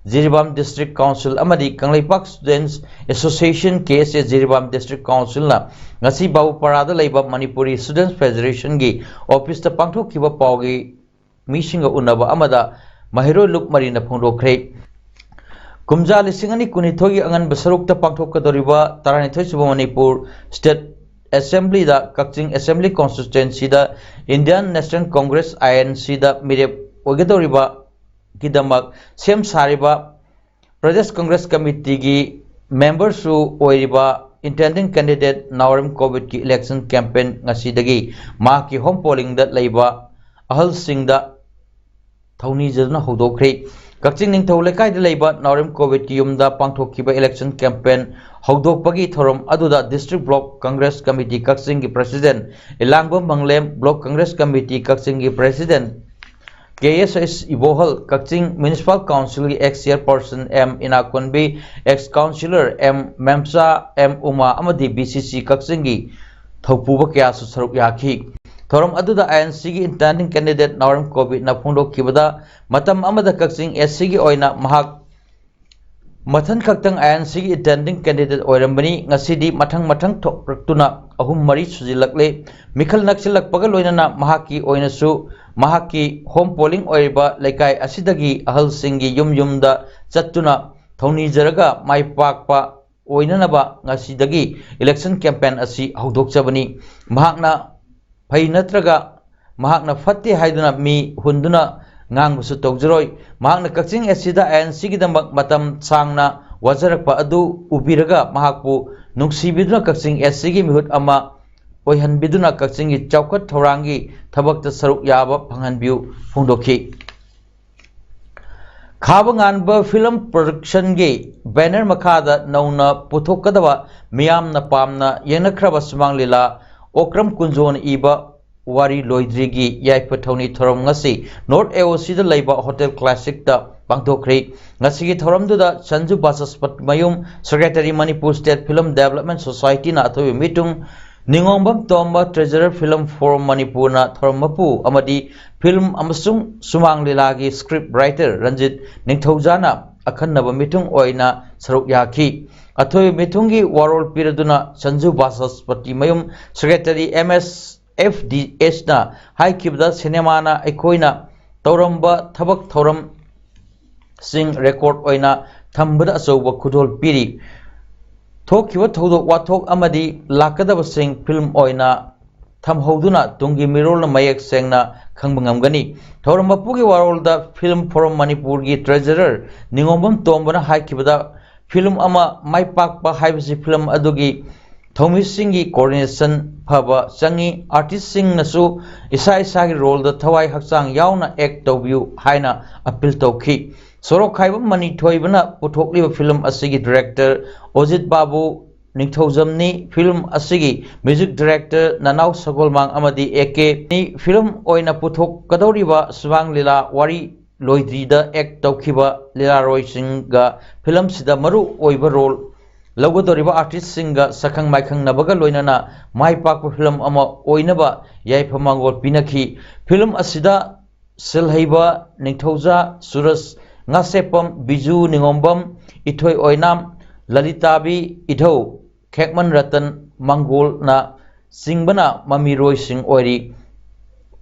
Jiribam District Council ꯑꯃꯗꯤ Kangleipak Students Association, K S A, Jiribam District Councilꯅ ꯉꯁꯤ ꯕꯥꯕꯨꯄꯥꯔꯥꯗ ꯂꯩꯕ Manipuri Students Federationꯒꯤ officeꯇ ꯄꯥꯡꯊꯣꯛꯈꯤꯕ ꯄꯥꯎꯒꯤ ꯃꯤꯁꯤꯡꯒ ꯎꯅꯕ ꯑꯃꯗ ꯃꯍꯩꯔꯣꯏ ꯂꯨꯞ ꯃꯔꯤꯅ ꯐꯣꯡꯗꯣꯛꯈ꯭ꯔꯦ꯫ ꯀꯨꯝꯖꯥ ꯂꯤꯁꯤꯡ ꯑꯅꯤ ꯀꯨꯟꯅꯤꯊꯣꯏꯒꯤ ꯑꯉꯟꯕ ꯁꯔꯨꯛꯇ ꯄꯥꯡꯊꯣꯛꯀꯗꯧꯔꯤꯕ ꯇꯔꯥꯅꯤꯊꯣꯏ ꯁꯨꯕ Manipur State Assemblyꯗ Kakching Assembly Constituencyꯗ Indian National Congress, I N Cꯗ ꯃꯤꯔꯦꯞ ꯑꯣꯏꯒꯗꯧꯔꯤꯕꯒꯤꯗꯃꯛ ꯁꯦꯝ ꯁꯥꯔꯤꯕ Pradesh Congress Committeeꯒꯤ memberꯁꯨ ꯑꯣꯏꯔꯤꯕ intending candidate ꯅꯥꯎꯔꯦꯝ ꯀꯣꯕꯤꯠꯀꯤ election campaign ꯉꯁꯤꯗꯒꯤ ꯃꯍꯥꯛꯀꯤ home pollingꯗ ꯂꯩꯕ ꯑꯍꯜꯁꯤꯡꯗ ꯊꯧꯅꯤꯖꯗꯨꯅ ꯍꯧꯗꯣꯛꯈ꯭ꯔꯤ꯫ ꯀꯛꯆꯤꯡ ꯅꯤꯡꯊꯧ ꯂꯩꯀꯥꯏꯗ ꯂꯩꯕ ꯅꯥꯎꯔꯦꯝ ꯀꯣꯕꯤꯠꯀꯤ ꯌꯨꯝꯗ ꯄꯥꯡꯊꯣꯛꯈꯤꯕ election campaign ꯍꯧꯗꯣꯛꯄꯒꯤ ꯊꯧꯔꯝ ꯑꯗꯨꯗ District Block Congress Committee ꯀꯛꯆꯤꯡꯒꯤ President ꯏꯂꯥꯡꯕꯝ ꯃꯪꯂꯦꯝ, Block Congress Committee ꯀꯛꯆꯤꯡꯒꯤ President K S S ꯏꯕꯣꯍꯜ, ꯀꯛꯆꯤꯡ Municipal Councilꯒꯤ ex chairperson M ꯏꯅꯥꯀꯣꯟꯕꯤ, ex councillor M ꯃꯦꯝꯆꯥ, M ꯎꯃꯥ ꯑꯃꯗꯤ B C C ꯀꯛꯆꯤꯡꯒꯤ ꯊꯧꯄꯨꯕ ꯀꯌꯥꯁꯨ ꯁꯔꯨꯛ ꯌꯥꯈꯤ꯫ ꯊꯧꯔꯝ ꯑꯗꯨꯗ I N Cꯒꯤ intending candidate ꯅꯥꯎꯔꯦꯝ ꯀꯣꯕꯤꯠꯅ ꯐꯣꯡꯗꯣꯛꯈꯤꯕꯗ, ꯃꯇꯝ ꯑꯃꯗ ꯀꯛꯆꯤꯡ S Cꯒꯤ ꯑꯣꯏꯅ ꯃꯍꯥꯛ ꯃꯊꯟ ꯈꯛꯇꯪ I N Cꯒꯤ intending candidate ꯑꯣꯏꯔꯝꯕꯅꯤ꯫ ꯉꯁꯤꯗꯤ ꯃꯊꯪ ꯃꯊꯪ ꯊꯣꯛꯂꯛꯇꯨꯅ ꯑꯍꯨꯝ ꯃꯔꯤ ꯁꯨꯖꯤꯜꯂꯛꯂꯦ꯫ ꯃꯤꯈꯜ ꯅꯛꯁꯤꯜꯂꯛꯄꯒ ꯂꯣꯏꯅꯅ ꯃꯍꯥꯛꯀꯤ ꯑꯣꯏꯅꯁꯨ ꯃꯍꯥꯛꯀꯤ home polling ꯑꯣꯏꯔꯤꯕ ꯂꯩꯀꯥꯏ ꯑꯁꯤꯗꯒꯤ ꯑꯍꯜꯁꯤꯡꯒꯤ ꯌꯨꯝ ꯌꯨꯝꯗ ꯆꯠꯇꯨꯅ ꯊꯧꯅꯤꯖꯔꯒ ꯃꯥꯏ ꯄꯥꯛꯄ ꯑꯣꯏꯅꯅꯕ ꯉꯁꯤꯗꯒꯤ election campaign ꯑꯁꯤ ꯍꯧꯗꯣꯛꯆꯕꯅꯤ꯫ ꯃꯍꯥꯛꯅ ꯐꯩ ꯅꯠꯇ꯭ꯔꯒ ꯃꯍꯥꯛꯅ ꯐꯠꯇꯦ ꯍꯥꯏꯗꯨꯅ ꯃꯤ ꯍꯨꯟꯗꯨꯅ ꯉꯥꯡꯕꯁꯨ ꯇꯧꯖꯔꯣꯏ꯫ ꯃꯍꯥꯛꯅ ꯀꯛꯆꯤꯡ S Cꯗ I N Cꯒꯤꯗꯃꯛ ꯃꯇꯝ ꯁꯥꯡꯅ ꯋꯥꯖꯔꯛꯄ ꯑꯗꯨ ꯎꯕꯤꯔꯒ ꯃꯍꯥꯛꯄꯨ ꯅꯨꯡꯁꯤꯕꯤꯗꯨꯅ ꯀꯛꯆꯤꯡ S Cꯒꯤ ꯃꯤꯍꯨꯠ ꯑꯃ ꯑꯣꯏꯍꯟꯕꯤꯗꯨꯅ ꯀꯛꯆꯤꯡꯒꯤ ꯆꯥꯎꯈꯠ ꯊꯧꯔꯥꯡꯒꯤ ꯊꯕꯛꯇ ꯁꯔꯨꯛ ꯌꯥꯕ ꯐꯪꯍꯟꯕꯤꯌꯨ ꯐꯣꯡꯗꯣꯛꯈꯤ꯫ ꯈꯥꯕ ꯉꯥꯟꯕ film productionꯒꯤ banner ꯃꯈꯥꯗ ꯅꯧꯅ ꯄꯨꯊꯣꯛꯀꯗꯕ ꯃꯤꯌꯥꯝꯅ ꯄꯥꯝꯅ ꯌꯦꯡꯅꯈ꯭ꯔꯕ ꯁꯨꯃꯥꯡ ꯂꯤꯂꯥ ꯑꯣꯀ꯭ꯔꯝ ꯀꯨꯟꯖꯣꯅ ꯏꯕ ꯋꯥꯔꯤ ꯂꯣꯏꯗ꯭ꯔꯤꯒꯤ ꯌꯥꯏꯐ ꯊꯧꯅꯤ ꯊꯧꯔꯝ ꯉꯁꯤ North A O Cꯗ ꯂꯩꯕ Hotel Classicꯇ ꯄꯥꯡꯊꯣꯛꯈ꯭ꯔꯤ꯫ ꯉꯁꯤꯒꯤ ꯊꯧꯔꯝꯗꯨꯗ Sanju ꯕꯥꯆꯁꯄꯇꯤꯃꯌꯨꯝ, Secretary, Manipur State Film Development Societyꯅ ꯑꯊꯣꯏꯕ ꯃꯤꯇꯨꯡ, ꯅꯤꯉꯣꯝꯕꯝ ꯇꯣꯝꯕ, Treasurer, Film Forum ꯃꯅꯤꯄꯨꯔꯅ ꯊꯧꯔꯝ ꯃꯄꯨ ꯑꯃꯗꯤ film ꯑꯃꯁꯨꯡ ꯁꯨꯃꯥꯡ ꯂꯤꯂꯥꯒꯤ script writer ꯔꯟꯖꯤꯠ ꯅꯤꯡꯊꯧꯖꯥꯅ ꯑꯈꯟꯅꯕ ꯃꯤꯊꯨꯡ ꯑꯣꯏꯅ ꯁꯔꯨꯛ ꯌꯥꯈꯤ꯫ ꯑꯊꯣꯏꯕ ꯃꯤꯊꯨꯡꯒꯤ ꯋꯥꯔꯣꯜ ꯄꯤꯔꯗꯨꯅ ꯁꯟꯖꯨ ꯕꯥꯆꯁꯄꯇꯤ ꯃꯌꯨꯝ ꯁꯦꯀ꯭ꯔꯦꯇꯔꯤ ꯑꯦꯝ ꯑꯦꯁ ꯑꯦꯐ ꯗꯤ ꯑꯦꯁꯅ ꯍꯥꯏꯈꯤꯕꯗ, ꯁꯤꯅꯦꯃꯥꯅ ꯑꯩꯈꯣꯏꯅ ꯇꯧꯔꯝꯕ ꯊꯕꯛ ꯊꯧꯔꯝꯁꯤꯡ ꯔꯦꯀꯣꯔꯗ ꯑꯣꯏꯅ ꯊꯝꯕꯗ ꯑꯆꯧꯕ ꯈꯨꯗꯣꯜ ꯄꯤꯔꯤ꯫ ꯊꯣꯛꯈꯤꯕ ꯊꯧꯗꯣꯛ ꯋꯥꯊꯣꯛ ꯑꯃꯗꯤ ꯂꯥꯛꯀꯗꯕꯁꯤꯡ ꯐꯤꯂꯝ ꯑꯣꯏꯅ ꯊꯝꯍꯧꯗꯨꯅ ꯇꯨꯡꯒꯤ ꯃꯤꯔꯣꯜꯅ ꯃꯌꯦꯛ ꯁꯦꯡꯅ ꯈꯪꯕ ꯉꯝꯒꯅꯤ꯫ ꯊꯧꯔꯝ ꯃꯄꯨꯒꯤ ꯋꯥꯔꯣꯜꯗ ꯐꯤꯂꯝ ꯐꯣꯔꯝ ꯃꯅꯤꯄꯨꯔꯒꯤ ꯇ꯭ꯔꯦꯖꯔꯔ ꯅꯤꯉꯣꯝꯕꯝ ꯇꯣꯝꯕꯅ ꯍꯥꯏꯈꯤꯕꯗ, ꯐꯤꯂꯝ ꯑꯃ ꯃꯥꯏ ꯄꯥꯛꯄ ꯍꯥꯏꯕꯁꯤ ꯐꯤꯂꯝ ꯑꯗꯨꯒꯤ ꯊꯧꯃꯤꯁꯤꯡꯒꯤ ꯀꯣꯑꯣꯔꯗꯤꯅꯦꯁꯟ ꯐꯕ ꯆꯪꯏ꯫ ꯑꯥꯔꯇꯤꯁꯁꯤꯡꯅꯁꯨ ꯏꯁꯥ ꯏꯁꯥꯒꯤ ꯔꯣꯜꯗ ꯊꯋꯥꯏ ꯍꯛꯆꯥꯡ ꯌꯥꯎꯅ ꯑꯦꯛ ꯇꯧꯕꯤꯌꯨ ꯍꯥꯏꯅ ꯑꯄꯤꯜ ꯇꯧꯈꯤ꯫ ꯁꯣꯔꯣꯛꯈꯥꯏꯕꯝ ꯃꯅꯤ ꯊꯣꯏꯕꯅ ꯄꯨꯊꯣꯛꯂꯤꯕ ꯐꯤꯂꯝ ꯑꯁꯤꯒꯤ ꯗꯤꯔꯦꯛꯇꯔ ꯑꯣꯖꯤꯠ ꯕꯥꯕꯨ ꯅꯤꯡꯊꯧꯖꯝꯅꯤ꯫ ꯐꯤꯂꯝ ꯑꯁꯤꯒꯤ ꯃ꯭ꯌꯨꯖꯤꯛ ꯗꯤꯔꯦꯛꯇꯔ ꯅꯅꯥꯎ ꯁꯒꯣꯜꯃꯥꯡ ꯑꯃꯗꯤ ꯑꯦ ꯀꯦ ꯅꯤ꯫ ꯐꯤꯂꯝ ꯑꯣꯏꯅ ꯄꯨꯊꯣꯛꯀꯗꯧꯔꯤꯕ ꯁꯨꯃꯥꯡ ꯂꯤꯂꯥ ꯋꯥꯔꯤ ꯂꯣꯏꯗ꯭ꯔꯤꯗ ꯑꯦꯛ ꯇꯧꯈꯤꯕ ꯂꯤꯂꯥꯔꯣꯏꯁꯤꯡꯒ ꯐꯤꯂꯝꯁꯤꯗ ꯃꯔꯨ ꯑꯣꯏꯕ ꯔꯣꯜ ꯂꯧꯒꯗꯧꯔꯤꯕ ꯑꯥꯔꯇꯤꯁꯁꯤꯡꯒ ꯁꯛꯈꯪ ꯃꯥꯏꯈꯪꯅꯕꯒ ꯂꯣꯏꯅꯅ ꯃꯥꯏ ꯄꯥꯛꯄ ꯐꯤꯂꯝ ꯑꯃ ꯑꯣꯏꯅꯕ ꯌꯥꯏꯐ ꯃꯥꯡꯒꯣꯜ ꯄꯤꯅꯈꯤ꯫ ꯐꯤꯂꯝ ꯑꯁꯤꯗ ꯁꯤꯜꯍꯩꯕ ꯅꯤꯡꯊꯧꯖꯥ ꯁꯨꯔꯖ, ꯉꯥꯁꯦꯞꯄꯝ ꯕꯤꯖꯨ ꯅꯤꯉꯣꯝꯕꯝ, ꯏꯊꯣꯏ ꯑꯣꯏꯅꯥꯝ, ꯂꯂꯤꯇꯥꯕꯤ ꯏꯙꯧ, ꯈꯦꯛꯃꯟ ꯔꯇꯟ ꯃꯪꯒꯣꯜꯅ ꯆꯤꯡꯕꯅ ꯃꯃꯤꯔꯣꯏꯁꯤꯡ ꯑꯣꯏꯔꯤ꯫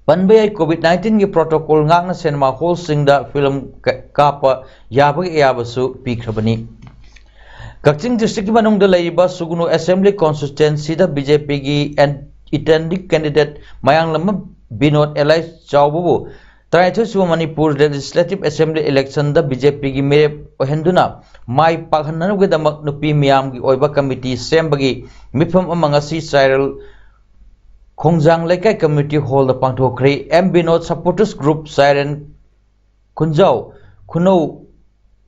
ꯄꯟꯕ ꯌꯥꯏ, ꯀꯣꯚꯤꯗ ꯅꯥꯏꯟꯇꯤꯟꯒꯤ ꯄ꯭ꯔꯣꯇꯣꯀꯣꯜ ꯉꯥꯛꯅ ꯁꯤꯅꯦꯃꯥ ꯍꯣꯜꯁꯤꯡꯗ ꯐꯤꯂꯝ ꯀ-, ꯀꯥꯞꯄ ꯌꯥꯕꯒꯤ ꯑꯌꯥꯕꯁꯨ ꯄꯤꯈ꯭ꯔꯕꯅꯤ꯫ ꯀꯛꯆꯤꯡ ꯗꯤꯁꯇ꯭ꯔꯤꯛꯀꯤ ꯃꯅꯨꯡꯗ ꯂꯩꯔꯤꯕ ꯁꯨꯒꯨꯅꯨ ꯑꯦꯁꯦꯝꯕ꯭ꯂꯤ ꯀꯣꯟꯁꯇꯤꯇ꯭ꯌꯨꯑꯦꯟꯁꯤꯗ ꯕꯤ ꯖꯦ ꯄꯤꯒꯤ ꯑꯦꯟ-, intending candidate Mayanglambam Binod alias ꯆꯥꯎꯕꯕꯨ ꯇꯔꯥꯅꯤꯊꯣꯏꯁꯨꯕ ꯃꯅꯤꯄꯨꯔ ꯂꯦꯖꯤꯁꯂꯦꯇꯤꯚ ꯑꯦꯁꯦꯝꯕ꯭ꯂꯤ ꯏꯂꯦꯛꯁꯟꯗ ꯕꯤ ꯖꯦ ꯄꯤꯒꯤ ꯃꯤꯔꯦꯞ ꯑꯣꯏꯍꯟꯗꯨꯅ ꯃꯥꯏ ꯄꯥꯛꯍꯟꯅꯕꯒꯤꯗꯃꯛ ꯅꯨꯄꯤ ꯃꯤꯌꯥꯝꯒꯤ ꯑꯣꯏꯕ ꯀꯃꯤꯇꯤ ꯁꯦꯝꯕꯒꯤ ꯃꯤꯐꯝ ꯑꯃ ꯉꯁꯤ ꯆꯥꯏꯔꯦꯜ ꯈꯣꯡꯖꯥꯡ ꯂꯩꯀꯥꯏ ꯀꯝꯃ꯭ꯌꯨꯅꯤꯇꯤ ꯍꯣꯜꯗ ꯄꯥꯡꯊꯣꯛꯈ꯭ꯔꯦ꯫ ꯑꯦꯝ ꯕꯤꯅꯣꯗ ꯁꯄꯣꯔꯇꯔꯁ ꯒ꯭ꯔꯨꯞ ꯆꯥꯏꯔꯦꯟ ꯈꯨꯟꯖꯥꯎ ꯈꯨꯅꯧ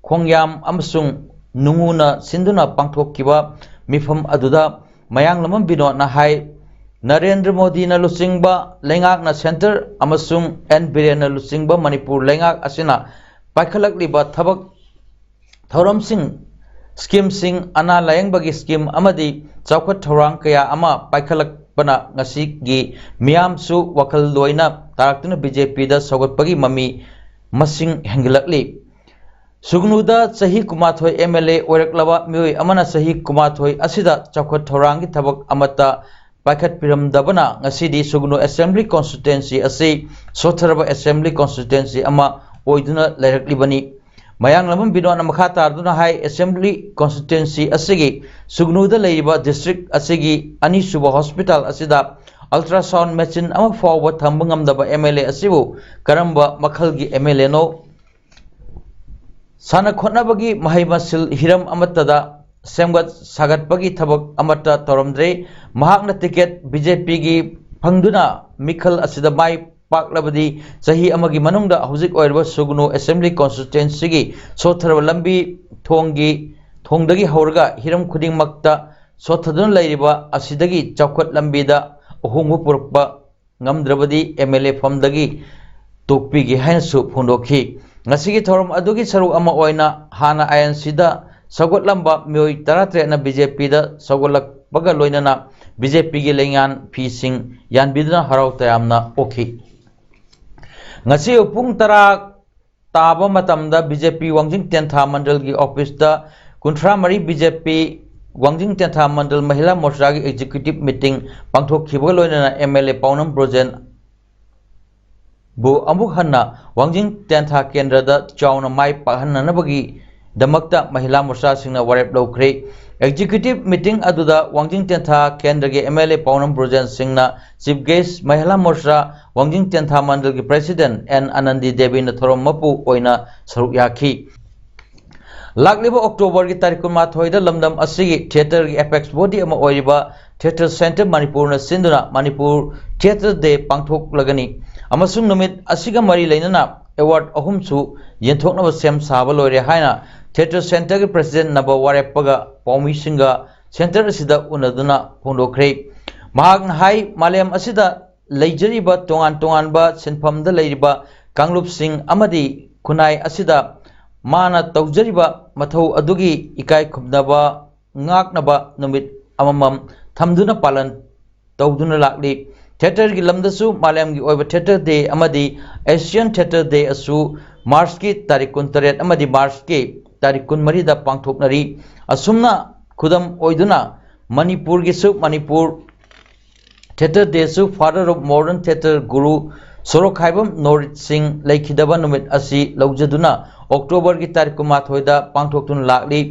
ꯈꯣꯡꯌꯥꯝ ꯑꯃꯁꯨꯡ ꯅꯨꯡꯉꯨꯅ ꯁꯤꯟꯗꯨꯅ ꯄꯥꯡꯊꯣꯛꯈꯤꯕ ꯃꯤꯐꯝ ꯑꯗꯨꯗ ꯃꯌꯥꯡꯂꯝꯕꯝ ꯕꯤꯅꯣꯗꯅ ꯍꯥꯏ, ꯅꯔꯦꯟꯗ꯭ꯔ ꯃꯣꯗꯤꯅ ꯂꯨꯆꯤꯡꯕ ꯂꯩꯉꯥꯛꯅ ꯁꯦꯟꯇꯔ ꯑꯃꯁꯨꯡ ꯑꯦꯟ ꯕꯤꯔꯦꯟꯅ ꯂꯨꯆꯤꯡꯕ ꯃꯅꯤꯄꯨꯔ ꯂꯩꯉꯥꯛ ꯑꯁꯤꯅ ꯄꯥꯏꯈꯠꯂꯛꯂꯤꯕ ꯊꯕꯛ ꯊꯧꯔꯝꯁꯤꯡ, ꯁ꯭ꯀꯤꯝꯁꯤꯡ, ꯑꯅꯥ ꯂꯥꯌꯦꯡꯕꯒꯤ ꯁ꯭ꯀꯤꯝ ꯑꯃꯗꯤ ꯆꯥꯎꯈꯠ ꯊꯧꯔꯥꯡ ꯀꯌꯥ ꯑꯃ ꯄꯥꯏꯈꯠꯂꯛꯄꯅ ꯉꯁꯤꯒꯤ ꯃꯤꯌꯥꯝꯁꯨ ꯋꯥꯈꯜ ꯂꯣꯏꯅ ꯇꯥꯔꯛꯇꯨꯅ ꯕꯤ ꯖꯦ ꯄꯤꯗ ꯁꯧꯒꯠꯄꯒꯤ ꯃꯃꯤ ꯃꯁꯤꯡ ꯍꯦꯟꯒꯠꯂꯛꯂꯤ꯫ ꯁꯨꯒꯅꯨꯗ ꯆꯍꯤ ꯀꯨꯟꯃꯥꯊꯣꯏ MLA ꯑꯣꯏꯔꯛꯂꯕ ꯃꯤꯑꯣꯏ ꯑꯃꯅ ꯆꯍꯤ ꯀꯨꯟꯃꯥꯊꯣꯏ ꯑꯁꯤꯗ ꯆꯥꯎꯈꯠ ꯊꯧꯔꯥꯡꯒꯤ ꯊꯕꯛ ꯑꯃꯠꯇ ꯄꯥꯏꯈꯠꯄꯤꯔꯝꯗꯕꯅ ꯉꯁꯤꯗꯤ ꯁꯨꯒꯅꯨ Assembly Constituency ꯑꯁꯤ ꯁꯣꯠꯊꯔꯕ Assembly Constituency ꯑꯃ ꯑꯣꯏꯗꯨꯅ ꯂꯩꯔꯛꯂꯤꯕꯅꯤ꯫ ꯃꯌꯥꯡꯂꯝꯕꯝ ꯕꯤꯅꯣꯗꯅ ꯃꯈꯥ ꯇꯥꯗꯨꯅ ꯍꯥꯏ, Assembly Constituency ꯑꯁꯤꯒꯤ ꯁꯨꯒꯅꯨꯗ ꯂꯩꯔꯤꯕ district ꯑꯁꯤꯒꯤ ꯑꯅꯤꯁꯨꯕ hospital ꯑꯁꯤꯗ ultrasound machine ꯑꯃ ꯐꯥꯎꯕ ꯊꯝꯕ ꯉꯝꯗꯕ MLA ꯑꯁꯤꯕꯨ ꯀꯔꯝꯕ ꯃꯈꯜꯒꯤ MLAꯅꯣ? ꯁꯥꯟꯅ ꯈꯣꯠꯅꯕꯒꯤ ꯃꯍꯩ ꯃꯁꯤꯡ ꯍꯤꯔꯝ ꯑꯃꯠꯇꯗ ꯁꯦꯝꯒꯠ ꯁꯥꯒꯠꯄꯒꯤ ꯊꯕꯛ ꯑꯃꯠꯇ ꯇꯧꯔꯝꯗ꯭ꯔꯦ꯫ ꯃꯍꯥꯛꯅ ticket BJPꯒꯤ ꯐꯪꯗꯨꯅ ꯃꯤꯈꯜ ꯑꯁꯤꯗ ꯃꯥꯏ ꯄꯥꯛꯂꯕꯗꯤ ꯆꯍꯤ ꯑꯃꯒꯤ ꯃꯅꯨꯡꯗ ꯍꯧꯖꯤꯛ ꯑꯣꯏꯔꯤꯕ ꯁꯨꯒꯅꯨ Assembly Constituencyꯒꯤ ꯁꯣꯠꯊꯔꯕ ꯂꯝꯕꯤ ꯊꯣꯡꯒꯤ, ꯊꯣꯡꯗꯒꯤ ꯍꯧꯔꯒ ꯍꯤꯔꯝ ꯈꯨꯗꯤꯡꯃꯛꯇ ꯁꯣꯠꯊꯗꯨꯅ ꯂꯩꯔꯤꯕ ꯑꯁꯤꯗꯒꯤ ꯆꯥꯎꯈꯠ ꯂꯝꯕꯤꯗ ꯑꯍꯣꯡꯕ ꯄꯨꯔꯛꯄ ꯉꯝꯗ꯭ꯔꯕꯗꯤ MLA ꯐꯝꯗꯒꯤ ꯇꯣꯛꯄꯤꯒꯦ ꯍꯥꯏꯅꯁꯨ ꯐꯣꯡꯗꯣꯛꯈꯤ꯫ ꯉꯁꯤꯒꯤ ꯊꯧꯔꯝ ꯑꯗꯨꯒꯤ ꯁꯔꯨꯛ ꯑꯃ ꯑꯣꯏꯅ ꯍꯥꯟꯅ INCꯗ ꯁꯧꯒꯠꯂꯝꯕ ꯃꯤꯑꯣꯏ ꯇꯔꯥꯇꯔꯦꯠꯅ BJPꯗ ꯁꯧꯒꯠꯂꯛꯄꯒ ꯂꯣꯏꯅꯅ BJPꯒꯤ ꯂꯩꯉꯥꯛ ꯐꯤꯁꯤꯡ ꯌꯥꯟꯕꯤꯗꯨꯅ ꯍꯔꯥꯎ ꯇꯌꯥꯝꯅ ꯑꯣꯛꯈꯤ꯫ ꯉꯁꯤ ꯄꯨꯡ ꯇꯔꯥ ꯇꯥꯕ ꯃꯇꯝꯗ BJP ꯋꯥꯡꯖꯤꯡ ꯇꯦꯟꯊꯥ ꯃꯟꯗꯜꯒꯤ officeꯇ ꯀꯨꯟꯊ꯭ꯔꯥ ꯃꯔꯤ BJP ꯋꯥꯡꯖꯤꯡ ꯇꯦꯟꯊꯥ ꯃꯟꯗꯜ ꯃꯍꯤꯂꯥ ꯃꯣꯔꯆꯥꯒꯤ executive meeting ꯄꯥꯡꯊꯣꯛꯈꯤꯕꯒ ꯂꯣꯏꯅꯅ MLA ꯄꯥꯎꯅꯝ ꯕ꯭ꯔꯣꯖꯦꯟ ꯕꯨ ꯑꯃꯨꯛ ꯍꯟꯅ ꯋꯥꯡꯖꯤꯡ ꯇꯦꯟꯊꯥ ꯀꯦꯟꯗ꯭ꯔꯗ ꯆꯥꯎꯅ ꯃꯥꯏ ꯄꯥꯛꯍꯟꯅꯅꯕꯒꯤꯗꯃꯛꯇ ꯃꯍꯤꯂꯥ ꯃꯣꯔꯆꯥꯁꯤꯡꯅ ꯋꯥꯔꯦꯞ ꯂꯧꯈ꯭ꯔꯦ꯫ Executive meeting ꯑꯗꯨꯗ ꯋꯥꯡꯖꯤꯡ ꯇꯦꯟꯊꯥ ꯀꯦꯟꯗ꯭ꯔꯒꯤ MLA ꯄꯥꯎꯅꯝ ꯕ꯭ꯔꯣꯖꯦꯟ ꯁꯤꯡꯅ chief guest, ꯃꯍꯤꯂꯥ ꯃꯣꯔꯆꯥ ꯋꯥꯡꯖꯤꯡ ꯇꯦꯟꯊꯥ ꯃꯟꯗꯜꯒꯤ president ꯑꯦꯟ ꯑꯅꯟꯗꯤ ꯗꯦꯕꯤꯅ ꯊꯧꯔꯝ ꯃꯄꯨ ꯑꯣꯏꯅ ꯁꯔꯨꯛ ꯌꯥꯈꯤ꯫ ꯂꯥꯛꯂꯤꯕ Octoberꯒꯤ ꯇꯥꯔꯤꯛ ꯀꯨꯟꯃꯥꯊꯣꯏꯗ ꯂꯝꯗꯝ ꯑꯁꯤꯒꯤ theatreꯒꯤ apex body ꯑꯃ ꯑꯣꯏꯔꯤꯕ Theatre Centre ꯃꯅꯤꯄꯨꯔꯅ ꯁꯤꯟꯗꯨꯅ ꯃꯅꯤꯄꯨꯔ Theatre Day ꯄꯥꯡꯊꯣꯛꯂꯒꯅꯤ ꯑꯃꯁꯨꯡ ꯅꯨꯃꯤꯠ ꯑꯁꯤꯒ ꯃꯔꯤ ꯂꯩꯅꯅ award ꯑꯍꯨꯝꯁꯨ ꯌꯦꯟꯊꯣꯛꯅꯕ ꯁꯦꯝ ꯁꯥꯕ ꯂꯣꯏꯔꯦ ꯍꯥꯏꯅ Theatre Centreꯒꯤ presidentꯅ ꯋꯥꯔꯦꯞꯄꯒ ꯄꯥꯎꯃꯤꯁꯤꯡꯒ centre ꯑꯁꯤꯗ ꯎꯅꯗꯨꯅ ꯐꯣꯡꯗꯣꯛꯈ꯭ꯔꯦ꯫ ꯃꯍꯥꯛꯅ ꯍꯥꯏ, ꯃꯥꯂꯦꯝ ꯑꯁꯤꯗ ꯂꯩꯖꯔꯤꯕ ꯇꯣꯉꯥꯟ ꯇꯣꯉꯥꯟꯕ ꯁꯤꯟꯐꯝꯗ ꯂꯩꯔꯤꯕ ꯀꯥꯡꯂꯨꯞꯁꯤꯡ ꯑꯃꯗꯤ ꯈꯨꯟꯅꯥꯏ ꯑꯁꯤꯗ ꯃꯥꯅ ꯇꯧꯖꯔꯤꯕ ꯃꯊꯧ ꯑꯗꯨꯒꯤ ꯏꯀꯥꯏ ꯈꯨꯝꯅꯕ ꯉꯥꯛꯅꯕ ꯅꯨꯃꯤꯠ ꯑꯃꯃꯝ ꯊꯝꯗꯨꯅ ꯄꯥꯂꯟ ꯇꯧꯗꯨꯅ ꯂꯥꯛꯂꯤ꯫ Theatreꯒꯤ ꯂꯝꯗꯁꯨ ꯃꯥꯂꯦꯝꯒꯤ ꯑꯣꯏꯕ Theatre Day ꯑꯃꯗꯤ Asian Theatre Day ꯑꯁꯨ ꯃꯥꯔꯆꯀꯤ ꯇꯥꯔꯤꯛ ꯀꯨꯟꯇꯔꯦꯠ ꯑꯃꯗꯤ ꯃꯥꯔꯆꯀꯤ ꯇꯥꯔꯤꯛ ꯀꯨꯟꯃꯔꯤꯗ ꯄꯥꯡꯊꯣꯛꯅꯔꯤ꯫ ꯑꯁꯨꯝꯅ ꯈꯨꯗꯝ ꯑꯣꯏꯗꯨꯅ ꯃꯅꯤꯄꯨꯔꯒꯤꯁꯨ ꯃꯅꯤꯄꯨꯔ Theatre Day ꯁꯨ Father of Modern Theatre ꯒꯨꯔꯨ ꯁꯣꯔꯣꯛꯈꯥꯏꯕꯝ ꯅꯣꯔꯤꯠ ꯁꯤꯡ ꯂꯩꯈꯤꯗꯕ ꯅꯨꯃꯤꯠ ꯑꯁꯤ ꯂꯧꯖꯗꯨꯅ ꯑꯣꯛꯇꯣꯕꯔꯒꯤ ꯇꯥꯔꯤꯛ ꯀꯨꯟꯃꯥꯊꯣꯏꯗ ꯄꯥꯡꯊꯣꯛꯇꯨꯅ ꯂꯥꯛꯂꯤ꯫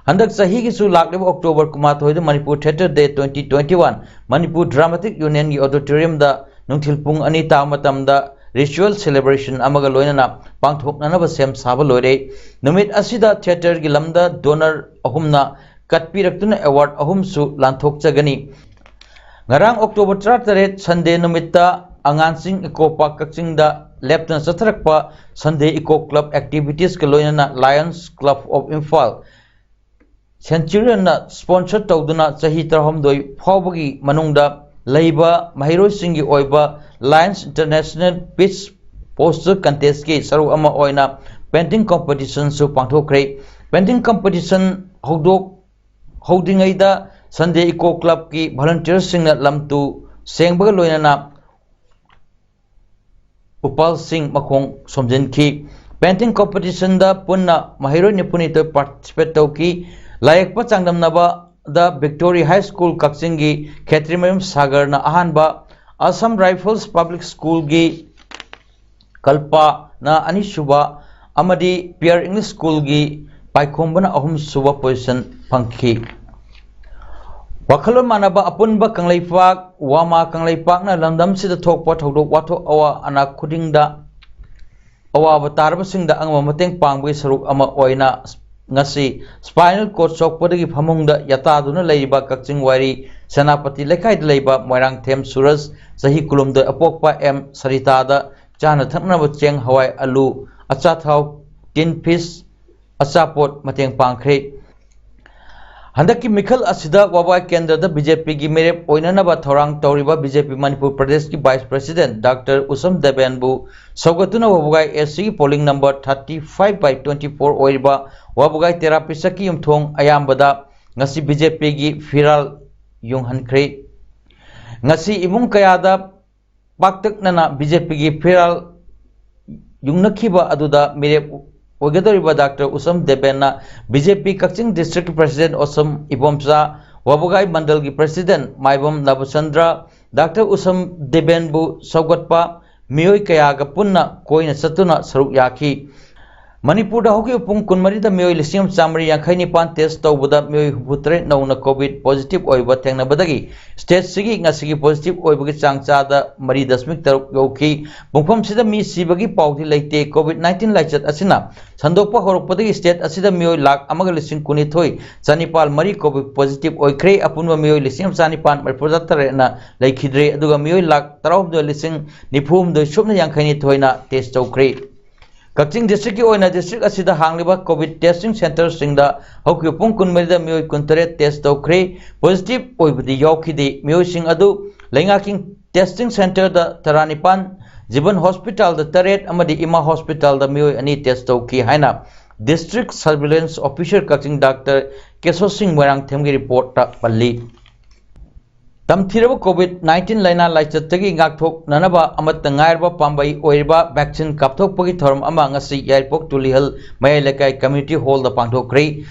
ꯍꯟꯗꯛ ꯆꯍꯤꯒꯤꯁꯨ ꯂꯥꯛꯂꯤꯕ ꯑꯣꯛꯇꯣꯕꯔ ꯀꯨꯟꯃꯥꯊꯣꯏꯗ Manipur Theatre Day twenty twenty one Manipur Dramatic Union ꯒꯤ auditorium ꯗ ꯅꯨꯡꯊꯤꯜ ꯄꯨꯡ ꯑꯅꯤ ꯇꯥꯕ ꯃꯇꯝꯗ ritual celebration ꯑꯃꯒ ꯂꯣꯏꯅꯅ ꯄꯥꯡꯊꯣꯛꯅꯅꯕ ꯁꯦꯝ ꯁꯥꯕ ꯂꯣꯏꯔꯦ꯫ ꯅꯨꯃꯤꯠ ꯑꯁꯤꯗ theatre ꯒꯤ ꯂꯝꯗ donor ꯑꯍꯨꯝꯅ ꯀꯠꯄꯤꯔꯛꯇꯨꯅ award ꯑꯍꯨꯝꯁꯨ ꯂꯥꯟꯊꯣꯛꯆꯒꯅꯤ꯫ ꯉꯔꯥꯡ ꯑꯣꯛꯇꯣꯕꯔ ꯇꯔꯥꯇꯔꯦꯠ Sunday ꯅꯨꯃꯤꯠꯇ ꯑꯉꯥꯡꯁꯤꯡ Eco Park ꯀꯛꯆꯤꯡꯗ ꯂꯦꯞꯇꯅ ꯆꯠꯊꯔꯛꯄ Sunday Eco Club activities ꯀ ꯂꯣꯏꯅꯅ Lions Club of Imphal Centurion ꯅ sponsor ꯇꯧꯗꯨꯅ ꯆꯍꯤ ꯇꯔꯥꯍꯨꯝꯗꯣꯏ ꯐꯥꯎꯕꯒꯤ ꯃꯅꯨꯡꯗ ꯂꯩꯕ ꯃꯍꯩꯔꯣꯏꯁꯤꯡꯒꯤ ꯑꯣꯏꯕ Lions International Pitch Posture Contest ꯀꯤ ꯁꯔꯨꯛ ꯑꯃ ꯑꯣꯏꯅ painting competition ꯁꯨ ꯄꯥꯡꯊꯣꯛꯈ꯭ꯔꯦ꯫ Painting competition ꯍꯧꯗꯣꯛ ꯍꯧꯗ꯭ꯔꯤꯉꯩꯗ Sunday Eco Club ꯀꯤ volunteer ꯁꯤꯡꯅ ꯂꯝ ꯇꯨ ꯁꯦꯡꯕꯒ ꯂꯣꯏꯅꯅ ꯎꯄꯥꯜꯁꯤꯡ ꯃꯈꯣꯡ ꯁꯣꯝꯖꯤꯟꯈꯤ꯫ Painting competition ꯗ ꯄꯨꯟꯅ ꯃꯍꯩꯔꯣꯏ ꯅꯤꯐꯨꯅꯤꯊꯣꯏ participate ꯇꯧꯈꯤ꯫ ꯂꯥꯏꯌꯦꯛꯄ ꯆꯥꯡꯗꯝꯅꯕꯗ Victory High School ꯀꯛꯆꯤꯡꯒꯤ ꯈꯦꯇ꯭ꯔꯤꯃꯌꯨꯝ ꯁꯥꯒꯔꯅ ꯑꯍꯥꯟꯕ, Assam Rifles Public School ꯒꯤ ꯀꯜꯄꯥꯅ ꯑꯅꯤꯁꯨꯕ ꯑꯃꯗꯤ Pure English School ꯒꯤ ꯄꯥꯏꯈꯣꯝꯕꯅ ꯑꯍꯨꯝꯁꯨꯕ position ꯐꯪꯈꯤ꯫ ꯋꯥꯈꯜꯂꯣꯟ ꯃꯥꯟꯅꯕ ꯑꯄꯨꯟꯕ ꯀꯪꯂꯩꯄꯥꯛ, ꯋꯥꯃꯥ ꯀꯪꯂꯩꯄꯥꯛꯅ ꯂꯝꯗꯝꯁꯤꯗ ꯊꯣꯛꯄ ꯊꯧꯗꯣꯛ ꯋꯥꯊꯣꯛ ꯑꯋꯥ ꯑꯅꯥ ꯈꯨꯗꯤꯡꯗ ꯑꯋꯥꯕ ꯇꯥꯔꯕꯁꯤꯡꯗ ꯑꯉꯝꯕ ꯃꯇꯦꯡ ꯄꯥꯡꯕꯒꯤ ꯁꯔꯨꯛ ꯑꯃ ꯑꯣꯏꯅ ꯉꯁꯤ spinal cord ꯁꯣꯛꯄꯗꯒꯤ ꯐꯃꯨꯡꯗ ꯌꯥꯇꯥꯗꯨꯅ ꯂꯩꯔꯤꯕ ꯀꯛꯆꯤꯡ ꯋꯥꯏꯔꯤ ꯁꯦꯅꯥꯄꯇꯤ ꯂꯩꯀꯥꯏꯗ ꯂꯩꯕ ꯃꯣꯏꯔꯥꯡꯊꯦꯝ ꯁꯨꯔꯖ, ꯆꯍꯤ ꯀꯨꯟꯍꯨꯝꯗꯣꯏ, ꯑꯄꯣꯛꯄ ꯑꯦꯝ ꯁꯔꯤꯇꯥꯗ ꯆꯥꯅ ꯊꯛꯅꯕ ꯆꯦꯡ, ꯍꯋꯥꯏ, ꯑꯂꯨ, ꯑꯆꯥꯊꯥꯎ, tin fish, ꯑꯆꯥꯄꯣꯠ ꯃꯇꯦꯡ ꯄꯥꯡꯈ꯭ꯔꯦ꯫ ꯍꯟꯗꯛꯀꯤ ꯃꯤꯈꯜ ꯑꯁꯤꯗ ꯋꯥꯕꯒꯥꯏ ꯀꯦꯟꯗ꯭ꯔꯗ BJP ꯒꯤ ꯃꯤꯔꯦꯞ ꯑꯣꯏꯅꯅꯕ ꯊꯧꯔꯥꯡ ꯇꯧꯔꯤꯕ BJP ꯃꯅꯤꯄꯨꯔ ꯄ꯭ꯔꯗꯦꯁꯀꯤ Vice President Doctor ꯎꯁꯝ ꯗꯦꯕꯦꯟꯕꯨ ꯁꯧꯒꯠꯇꯨꯅ ꯋꯥꯕꯒꯥꯏ AC ꯒꯤ polling number thirty five by twenty four ꯑꯣꯏꯔꯤꯕ ꯋꯥꯕꯒꯥꯏ ꯇꯦꯔꯥ ꯄꯤꯁꯛꯀꯤ ꯌꯨꯝꯊꯣꯡ ꯑꯌꯥꯝꯕꯗ ꯉꯁꯤ BJP ꯒꯤ ꯐꯤꯔꯥꯜ ꯌꯨꯡꯍꯟꯈ꯭ꯔꯦ꯫ ꯉꯁꯤ ꯏꯃꯨꯡ ꯀꯌꯥꯗ ꯄꯥꯛꯇꯛꯅꯅ BJP ꯒꯤ ꯐꯤꯔꯥꯜ ꯌꯨꯡꯅꯈꯤꯕ ꯑꯗꯨꯗ ꯃꯤꯔꯦꯞ ꯑꯣꯏꯒꯗꯧꯔꯤꯕ ꯗꯥꯛꯇꯔ ꯎꯁꯝ ꯗꯦꯕꯦꯟꯅ ꯕꯤ ꯖꯦ ꯄꯤ ꯀꯛꯆꯤꯡ ꯗꯤꯁꯇ꯭ꯔꯤꯛꯀꯤ ꯄ꯭ꯔꯁꯤꯗꯦꯟ ꯎꯁꯝ ꯏꯕꯣꯝꯆꯥ, ꯋꯥꯕꯒꯥꯏ ꯃꯟꯗꯜꯒꯤ ꯄ꯭ꯔꯁꯤꯗꯦꯟ ꯃꯥꯏꯕꯝ ꯅꯕꯆꯟꯗ꯭ꯔ, ꯗꯥꯛꯇꯔ ꯎꯁꯝ ꯗꯦꯕꯦꯟꯕꯨ ꯁꯧꯒꯠꯄ ꯃꯤꯑꯣꯏ ꯀꯌꯥꯒ ꯄꯨꯟꯅ ꯀꯣꯏꯅ ꯆꯠꯇꯨꯅ ꯁꯔꯨꯛ ꯌꯥꯈꯤ꯫ ꯃꯅꯤꯄꯨꯔꯗ ꯍꯧꯈꯤꯕ ꯄꯨꯡ ꯀꯨꯟꯃꯔꯤꯗ ꯃꯤꯑꯣꯏ ꯂꯤꯁꯤꯡ ꯑꯃ ꯆꯥꯃꯔꯤ ꯌꯥꯡꯈꯩ ꯅꯤꯄꯥꯟ ꯇꯦꯁ ꯇꯧꯕꯗ ꯃꯤꯑꯣꯏ ꯍꯨꯝꯐꯨ ꯇꯔꯦꯠ ꯅꯧꯅ ꯀꯣꯚꯤꯗ ꯄꯣꯖꯤꯇꯤꯚ ꯑꯣꯏꯕ ꯊꯦꯡꯅꯕꯗꯒꯤ ꯁ꯭ꯇꯦꯠꯁꯤꯒꯤ ꯉꯁꯤꯒꯤ ꯄꯣꯖꯤꯇꯤꯚ ꯑꯣꯏꯕꯒꯤ ꯆꯥꯡ ꯆꯥꯗ ꯃꯔꯤ ꯗꯁꯃꯤꯛ ꯇꯔꯨꯛ ꯌꯧꯈꯤ꯫ ꯄꯨꯡꯐꯝꯁꯤꯗ ꯃꯤ ꯁꯤꯕꯒꯤ ꯄꯥꯎꯗꯤ ꯂꯩꯇꯦ꯫ ꯀꯣꯚꯤꯗ ꯅꯥꯏꯟꯇꯤꯟ ꯂꯥꯏꯆꯠ ꯑꯁꯤꯅ ꯁꯟꯗꯣꯛꯄ ꯍꯧꯔꯛꯄꯗꯒꯤ ꯁ꯭ꯇꯦꯠ ꯑꯁꯤꯗ ꯃꯤꯑꯣꯏ ꯂꯥꯈ ꯑꯃꯒ ꯂꯤꯁꯤꯡ ꯀꯨꯟꯅꯤꯊꯣꯏ ꯆꯅꯤꯄꯥꯜ ꯃꯔꯤ ꯀꯣꯚꯤꯗ ꯄꯣꯖꯤꯇꯤꯚ ꯑꯣꯏꯈ꯭ꯔꯦ꯫ ꯑꯄꯨꯟꯕ ꯃꯤꯑꯣꯏ ꯂꯤꯁꯤꯡ ꯑꯃ ꯆꯅꯤꯄꯥꯟ ꯃꯔꯤꯐꯨ ꯇꯔꯦꯠꯅ ꯂꯩꯈꯤꯗ꯭ꯔꯦ, ꯑꯗꯨꯒ ꯃꯤꯑꯣꯏ ꯂꯥꯈ ꯇꯔꯥꯍꯨꯝꯗꯣꯏ ꯂꯤꯁꯤꯡ ꯅꯤꯐꯨ ꯍꯨꯝꯗꯣꯏ ꯁꯨꯞꯅ ꯌꯥꯡꯈꯩ ꯅꯤꯊꯣꯏꯅ ꯇꯦꯁ ꯇꯧꯈ꯭ꯔꯦ꯫ ꯀꯛꯆꯤꯡ ꯗꯤꯁꯇ꯭ꯔꯤꯛꯀꯤ ꯑꯣꯏꯅ ꯗꯤꯁꯇ꯭ꯔꯤꯛ ꯑꯁꯤꯗ ꯍꯥꯡꯂꯤꯕ ꯀꯣꯚꯤꯗ ꯇꯦꯁꯇꯤꯡ ꯁꯦꯟꯇꯔꯁꯤꯡꯗ ꯍꯧꯈꯤꯕ ꯄꯨꯡ ꯀꯨꯟꯃꯔꯤꯗ ꯃꯤꯑꯣꯏ ꯀꯨꯟꯇꯔꯦꯠ ꯇꯦꯁ ꯇꯧꯈ꯭ꯔꯦ꯫ ꯄꯣꯖꯤꯇꯤꯚ ꯑꯣꯏꯕꯗꯤ ꯌꯥꯎꯈꯤꯗꯦ꯫ ꯃꯤꯑꯣꯏꯁꯤꯡ ꯑꯗꯨ ꯂꯩꯉꯥꯛꯀꯤ ꯇꯦꯁꯇꯤꯡ ꯁꯦꯟꯇꯔꯗ ꯇꯔꯥꯅꯤꯄꯥꯟ, ꯖꯤꯕꯟ ꯍꯣꯁꯄꯤꯇꯥꯜꯗ ꯇꯔꯦꯠ ꯑꯃꯗꯤ ꯏꯃꯥ ꯍꯣꯁꯄꯤꯇꯥꯜꯗ ꯃꯤꯑꯣꯏ ꯑꯅꯤ ꯇꯦꯁ ꯇꯧꯈꯤ ꯍꯥꯏꯅ ꯗꯤꯁꯇ꯭ꯔꯤꯛ ꯁꯔꯚꯤꯂꯦꯟꯁ ꯑꯣꯐꯤꯁꯔ ꯀꯛꯆꯤꯡ ꯗꯥꯛꯇꯔ ꯀꯦꯁꯣ ꯁꯤꯡ ꯃꯣꯏꯔꯥꯡꯊꯦꯝꯒꯤ ꯔꯤꯄꯣꯔꯠꯇ ꯄꯜꯂꯤ꯫ ꯇꯝꯊꯤꯔꯕ ꯀꯣꯚꯤꯗ ꯅꯥꯏꯟꯇꯤꯟ ꯂꯥꯏꯅꯥ ꯂꯥꯏꯆꯠꯇꯒꯤ ꯉꯥꯛꯊꯣꯛꯅꯅꯕ ꯑꯃꯠꯇ ꯉꯥꯏꯔꯕ ꯄꯥꯝꯕꯩ ꯑꯣꯏꯔꯤꯕ ꯚꯦꯛꯁꯤꯟ ꯀꯥꯞꯊꯣꯛꯄꯒꯤ ꯊꯧꯔꯝ ꯑꯃ ꯉꯁꯤ ꯌꯥꯏꯔꯤꯄꯣꯛ ꯇꯨꯂꯤꯍꯜ ꯃꯌꯥꯏ ꯂꯩꯀꯥꯏ ꯀꯝꯃ꯭ꯌꯨꯅꯤꯇꯤ ꯍꯣꯜꯗ ꯄꯥꯡꯊꯣꯛꯈ꯭ꯔꯦ꯫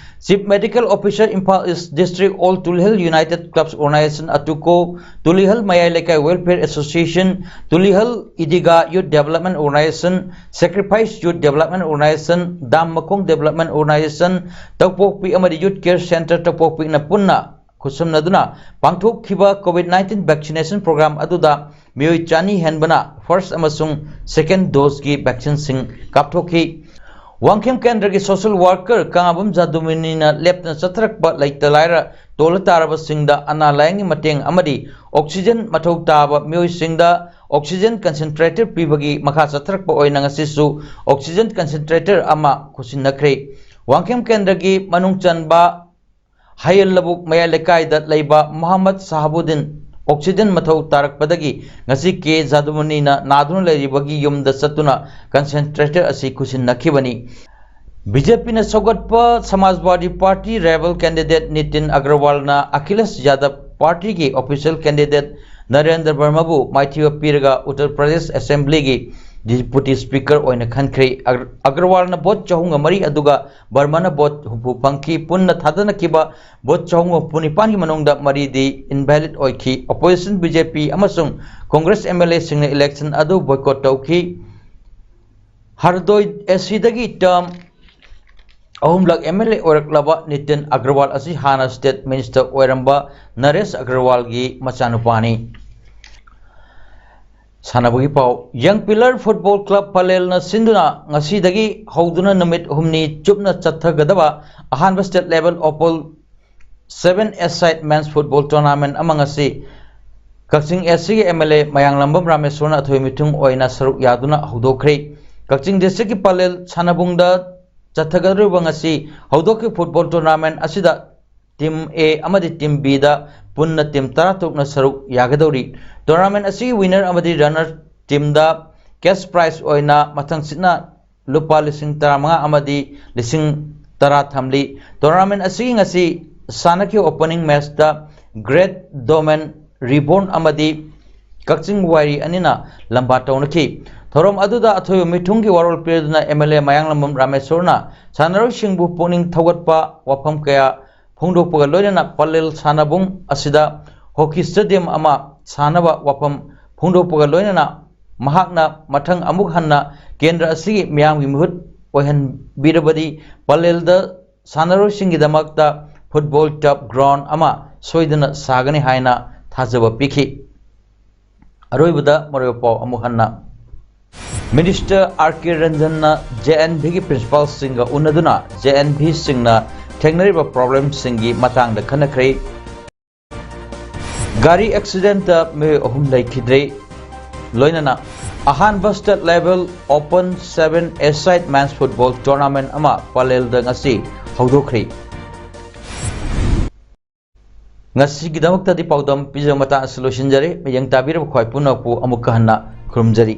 ꯆꯤꯐ ꯃꯦꯗꯤꯀꯦꯜ ꯑꯣꯐꯤꯁꯔ, ꯏꯝꯐꯥꯜ ꯏꯁ district all Tulihal United ꯀ꯭ꯂꯕꯁ organisation, ꯑꯇꯨꯀꯣ, Tulihal ꯃꯌꯥꯏ ꯂꯩꯀꯥꯏ ꯋꯦꯜꯐꯤꯌꯔ ꯑꯦꯁꯣꯁꯤꯌꯦꯁꯟ, ꯇꯨꯂꯤꯍꯜ ꯏꯗꯤꯒꯥ ꯌꯨꯠ ꯗꯦꯕꯂꯞꯃꯦꯟ ꯑꯣꯔꯒꯅꯥꯏꯖꯦꯁꯟ, ꯁꯦꯀ꯭ꯔꯤꯐꯥꯏꯁ ꯌꯨꯠ ꯗꯦꯕꯂꯞꯃꯦꯟ ꯑꯣꯔꯒꯅꯥꯏꯖꯦꯁꯟ, ꯗꯥꯝ ꯃꯈꯣꯡ ꯗꯦꯕꯂꯞꯃꯦꯟ ꯑꯣꯔꯒꯅꯥꯏꯖꯦꯁꯟ ꯇꯧꯄꯣꯛꯄꯤ ꯑꯃꯗꯤ ꯌꯨꯠ ꯀꯦꯌꯔ ꯁꯦꯟꯇꯔ ꯇꯧꯄꯣꯛꯄꯤꯅ ꯄꯨꯟꯅ ꯈꯨꯠꯁꯝꯅꯗꯨꯅ ꯄꯥꯡꯊꯣꯛꯈꯤꯕ ꯀꯣꯚꯤꯗ ꯅꯥꯏꯟꯇꯤꯟ ꯚꯦꯛꯁꯤꯅꯦꯁꯟ ꯄ꯭ꯔꯣꯒ꯭ꯔꯥꯝ ꯑꯗꯨꯗ ꯃꯤꯑꯣꯏ ꯆꯅꯤ ꯍꯦꯟꯕꯅ ꯐꯥꯔꯁ ꯑꯃꯁꯨꯡ ꯁꯦꯀꯦꯟ ꯗꯣꯁꯀꯤ ꯚꯦꯛꯁꯤꯟꯁꯤꯡ ꯀꯥꯞꯊꯣꯛꯈꯤ꯫ ꯋꯥꯡꯈꯦꯝ ꯀꯦꯟꯗ꯭ꯔꯒꯤ ꯁꯣꯁꯤꯌꯦꯜ ꯋꯥꯔꯀꯔ ꯀꯪꯂꯥꯕꯝ ꯖꯥꯗꯨꯃꯅꯤꯅ ꯂꯦꯞꯇꯅ ꯆꯠꯊꯔꯛꯄ ꯂꯩꯇ ꯂꯥꯏꯔ ꯇꯣꯜꯂ ꯇꯥꯔꯕꯁꯤꯡꯗ ꯑꯅꯥ ꯂꯥꯌꯦꯡꯒꯤ ꯃꯇꯦꯡ ꯑꯃꯗꯤ ꯑꯣꯛꯁꯤꯖꯦꯟ ꯃꯊꯧ ꯇꯥꯕ ꯃꯤꯑꯣꯏꯁꯤꯡꯗ ꯑꯣꯛꯁꯤꯖꯦꯟ ꯀꯟꯁꯦꯟꯇ꯭ꯔꯦꯇꯔ ꯄꯤꯕꯒꯤ ꯃꯈꯥ ꯆꯠꯊꯔꯛꯄ ꯑꯣꯏꯅ ꯉꯁꯤꯁꯨ ꯑꯣꯛꯁꯤꯖꯦꯟ ꯀꯟꯁꯦꯟꯇ꯭ꯔꯦꯇꯔ ꯑꯃ ꯈꯨꯠꯁꯤꯟꯅꯈ꯭ꯔꯦ꯫ ꯋꯥꯡꯈꯦꯝ ꯀꯦꯟꯗ꯭ꯔꯒꯤ ꯃꯅꯨꯡ ꯆꯟꯕ ꯍꯌꯦꯜ ꯂꯧꯕꯨꯛ ꯃꯌꯥꯏ ꯂꯩꯀꯥꯏꯗ ꯂꯩꯕ ꯃꯣꯍꯝꯃꯗ ꯁꯍꯥꯕꯨꯗꯤꯟ ꯑꯣꯛꯁꯤꯖꯦꯟ ꯃꯊꯧ ꯇꯥꯔꯛꯄꯗꯒꯤ ꯉꯁꯤ ꯀꯦ ꯖꯥꯗꯨꯃꯅꯤꯅ ꯅꯥꯗꯨꯅ ꯂꯩꯔꯤꯕꯒꯤ ꯌꯨꯝꯗ ꯆꯠꯇꯨꯅ ꯀꯟꯁꯦꯟꯇ꯭ꯔꯦꯇꯔ ꯑꯁꯤ ꯈꯨꯠꯁꯤꯟꯅꯈꯤꯕꯅꯤ꯫ ꯕꯤ ꯖꯦ ꯄꯤꯅ ꯁꯧꯒꯠꯄ ꯁꯃꯥꯖꯋꯥꯗꯤ ꯄꯥꯔꯇꯤ ꯔꯥꯏꯕꯦꯜ ꯀꯦꯟꯗꯤꯗꯦꯠ ꯅꯤꯇꯤꯟ ꯑꯒꯔꯋꯥꯜꯅ ꯑꯈꯤꯂꯦꯁ ꯌꯥꯗꯕ ꯄꯥꯔꯇꯤꯒꯤ ꯑꯣꯐꯤꯁꯤꯌꯦꯜ ꯀꯦꯟꯗꯤꯗꯦꯠ ꯅꯔꯦꯟꯗ꯭ꯔ ꯕꯔꯃꯕꯨ ꯃꯥꯏꯊꯤꯕ ꯄꯤꯔꯒ ꯎꯠꯇꯔ ꯄ꯭ꯔꯗꯦꯁ ꯑꯦꯁꯦꯝꯕ꯭ꯂꯤꯒꯤ Deputy Speaker ꯑꯣꯏꯅ ꯈꯟꯈ꯭ꯔꯦ꯫ ꯑꯒ-, ꯑꯒꯔꯋꯥꯜꯅ vote ꯆꯍꯨꯝꯒ ꯃꯔꯤ ꯑꯗꯨꯒ ꯕꯔꯃꯅ vote ꯍꯨꯝꯐꯨ ꯐꯪꯈꯤ꯫ ꯄꯨꯟꯅ ꯊꯥꯗꯅꯈꯤꯕ vote ꯆꯍꯨꯝꯒ ꯍꯨꯝꯐꯨ ꯅꯤꯄꯥꯟꯒꯤ ꯃꯅꯨꯡꯗ ꯃꯔꯤꯗꯤ invalid ꯑꯣꯏꯈꯤ꯫ Opposition B J P ꯑꯃꯁꯨꯡ Congress M L A ꯁꯤꯡꯅ election ꯑꯗꯨ boycott ꯇꯧꯈꯤ꯫ ꯍꯔꯗꯣꯏ A C ꯗꯒꯤ term ꯑꯍꯨꯝꯂꯛ M L A ꯑꯣꯏꯔꯛꯂꯕ Nitin Agarwal ꯑꯁꯤ ꯍꯥꯟꯅ State Minister ꯑꯣꯏꯔꯝꯕ ꯅꯔꯦꯁ ꯑꯒꯔꯋꯥꯜꯒꯤ ꯃꯆꯥꯅꯨꯄꯥꯅꯤ꯫ ꯁꯥꯟꯅꯕꯒꯤ ꯄꯥꯎ꯫ Young Pillar Football Club ꯄꯂꯦꯜꯅ ꯁꯤꯟꯗꯨꯅ ꯉꯁꯤꯗꯒꯤ ꯍꯧꯗꯨꯅ ꯅꯨꯃꯤꯠ ꯍꯨꯝꯅꯤ ꯆꯨꯞꯅ ꯆꯠꯊꯒꯗꯕ ꯑꯍꯥꯟꯕ state level open seven-a-side men's football tournament ꯑꯃ ꯉꯁꯤ ꯀꯛꯆꯤꯡ A C ꯒꯤ M L A ꯃꯌꯥꯡꯂꯝꯕꯝ ꯔꯥꯃꯦꯁꯣꯔꯅ ꯑꯊꯣꯏ ꯃꯤꯊꯨꯡ ꯑꯣꯏꯅ ꯁꯔꯨꯛ ꯌꯥꯗꯨꯅ ꯍꯧꯗꯣꯛꯈ꯭ꯔꯦ꯫ ꯀꯛꯆꯤꯡ district ꯀꯤ ꯄꯂꯦꯜ ꯁꯥꯟꯅꯕꯨꯡꯗ ꯆꯠꯊꯒꯗꯧꯔꯤꯕ ꯉꯁꯤ ꯍꯧꯗꯣꯛꯈꯤꯕ football tournament ꯑꯁꯤꯗ Team A ꯑꯃꯗꯤ Team B ꯗ ꯄꯨꯟꯅ team ꯇꯔꯥꯇꯔꯨꯛꯅ ꯁꯔꯨꯛ ꯌꯥꯒꯗꯧꯔꯤ꯫ Tournament ꯑꯁꯤꯒꯤ winner ꯑꯃꯗꯤ runner team ꯗ cash prize ꯑꯣꯏꯅ ꯃꯊꯪꯁꯤꯠꯅ ꯂꯨꯄꯥ ꯂꯤꯁꯤꯡ ꯇꯔꯥꯃꯉꯥ ꯑꯃꯗꯤ ꯂꯤꯁꯤꯡ ꯇꯔꯥ ꯊꯝꯂꯤ꯫ Tournament ꯑꯁꯤꯒꯤ ꯉꯁꯤ ꯁꯥꯟꯅꯈꯤꯕ opening match ꯇ Great Domain Reborn ꯑꯃꯗꯤ ꯀꯛꯆꯤꯡ ꯋꯥꯏꯔꯤ ꯑꯅꯤꯅ ꯂꯝꯕꯥ ꯇꯧꯅꯈꯤ꯫ ꯊꯧꯔꯝ ꯑꯗꯨꯗ ꯑꯊꯣꯏꯕ ꯃꯤꯊꯨꯡꯒꯤ ꯋꯥꯔꯣꯜ ꯄꯤꯔꯗꯨꯅ M L A ꯃꯌꯥꯡꯂꯝꯕꯝ ꯔꯥꯃꯦꯁꯣꯔꯅ ꯁꯥꯟꯅꯔꯣꯏꯁꯤꯡꯕꯨ ꯄꯨꯛꯅꯤꯡ ꯊꯧꯒꯠꯄ ꯋꯥꯐꯝ ꯀꯌꯥ ꯐꯣꯡꯗꯣꯛꯄꯒ ꯂꯣꯏꯅꯅ ꯄꯂꯦꯜ ꯁꯥꯟꯅꯕꯨꯡ ꯑꯁꯤꯗ hockey stadium ꯑꯃ ꯁꯥꯟꯅꯕ ꯋꯥꯐꯝ ꯐꯣꯡꯗꯣꯛꯄꯒ ꯂꯣꯏꯅꯅ ꯃꯍꯥꯛꯅ ꯃꯊꯪ ꯑꯃꯨꯛ ꯍꯟꯅ ꯀꯦꯟꯗ꯭ꯔ ꯑꯁꯤꯒꯤ ꯃꯤꯌꯥꯝꯒꯤ ꯃꯤꯍꯨꯠ ꯑꯣꯏꯍꯟꯕꯤꯔꯕꯗꯤ ꯄꯂꯦꯜꯗ ꯁꯥꯟꯅꯔꯣꯏꯁꯤꯡꯒꯤꯗꯃꯛꯇ football turf ground ꯑꯃ ꯁꯣꯏꯗꯅ ꯁꯥꯒꯅꯤ ꯍꯥꯏꯅ ꯊꯥꯖꯕ ꯄꯤꯈꯤ꯫ ꯑꯔꯣꯏꯕꯗ ꯃꯔꯨꯑꯣꯏꯕ ꯄꯥꯎ ꯑꯃꯨꯛ ꯍꯟꯅ꯫ Minister R K ꯔꯟꯖꯟꯅ J N V ꯒꯤ principal ꯁꯤꯡꯒ ꯎꯅꯗꯨꯅ J N V ꯁꯤꯡꯅ ꯊꯦꯡꯅꯔꯤꯕ problem ꯁꯤꯡꯒꯤ ꯃꯇꯥꯡꯗ ꯈꯟꯅꯈ꯭ꯔꯦ꯫ ꯒꯥꯔꯤ accident ꯇ ꯃꯤꯑꯣꯏ ꯑꯍꯨꯝ ꯂꯩꯈꯤꯗ꯭ꯔꯦ꯫ ꯂꯣꯏꯅꯅ ꯑꯍꯥꯟꯕ state level open seven-a-side men's football tournament ꯑꯃ ꯄꯂꯦꯜꯗ ꯉꯁꯤ ꯍꯧꯗꯣꯛꯈ꯭ꯔꯦ꯫ ꯉꯁꯤꯒꯤꯗꯃꯛꯇꯗꯤ ꯄꯥꯎꯗꯝ ꯄꯤꯖꯕ ꯃꯇꯥꯡ ꯑꯁꯤ ꯂꯣꯏꯁꯤꯟꯖꯔꯦ꯫ ꯃꯤꯠꯌꯦꯡ ꯇꯥꯕꯤꯔꯕ ꯈ꯭ꯋꯥꯏ ꯄꯨꯝꯅꯃꯛꯄꯨ ꯑꯃꯨꯛꯀ ꯍꯟꯅ ꯈꯨꯔꯨꯝꯖꯔꯤ꯫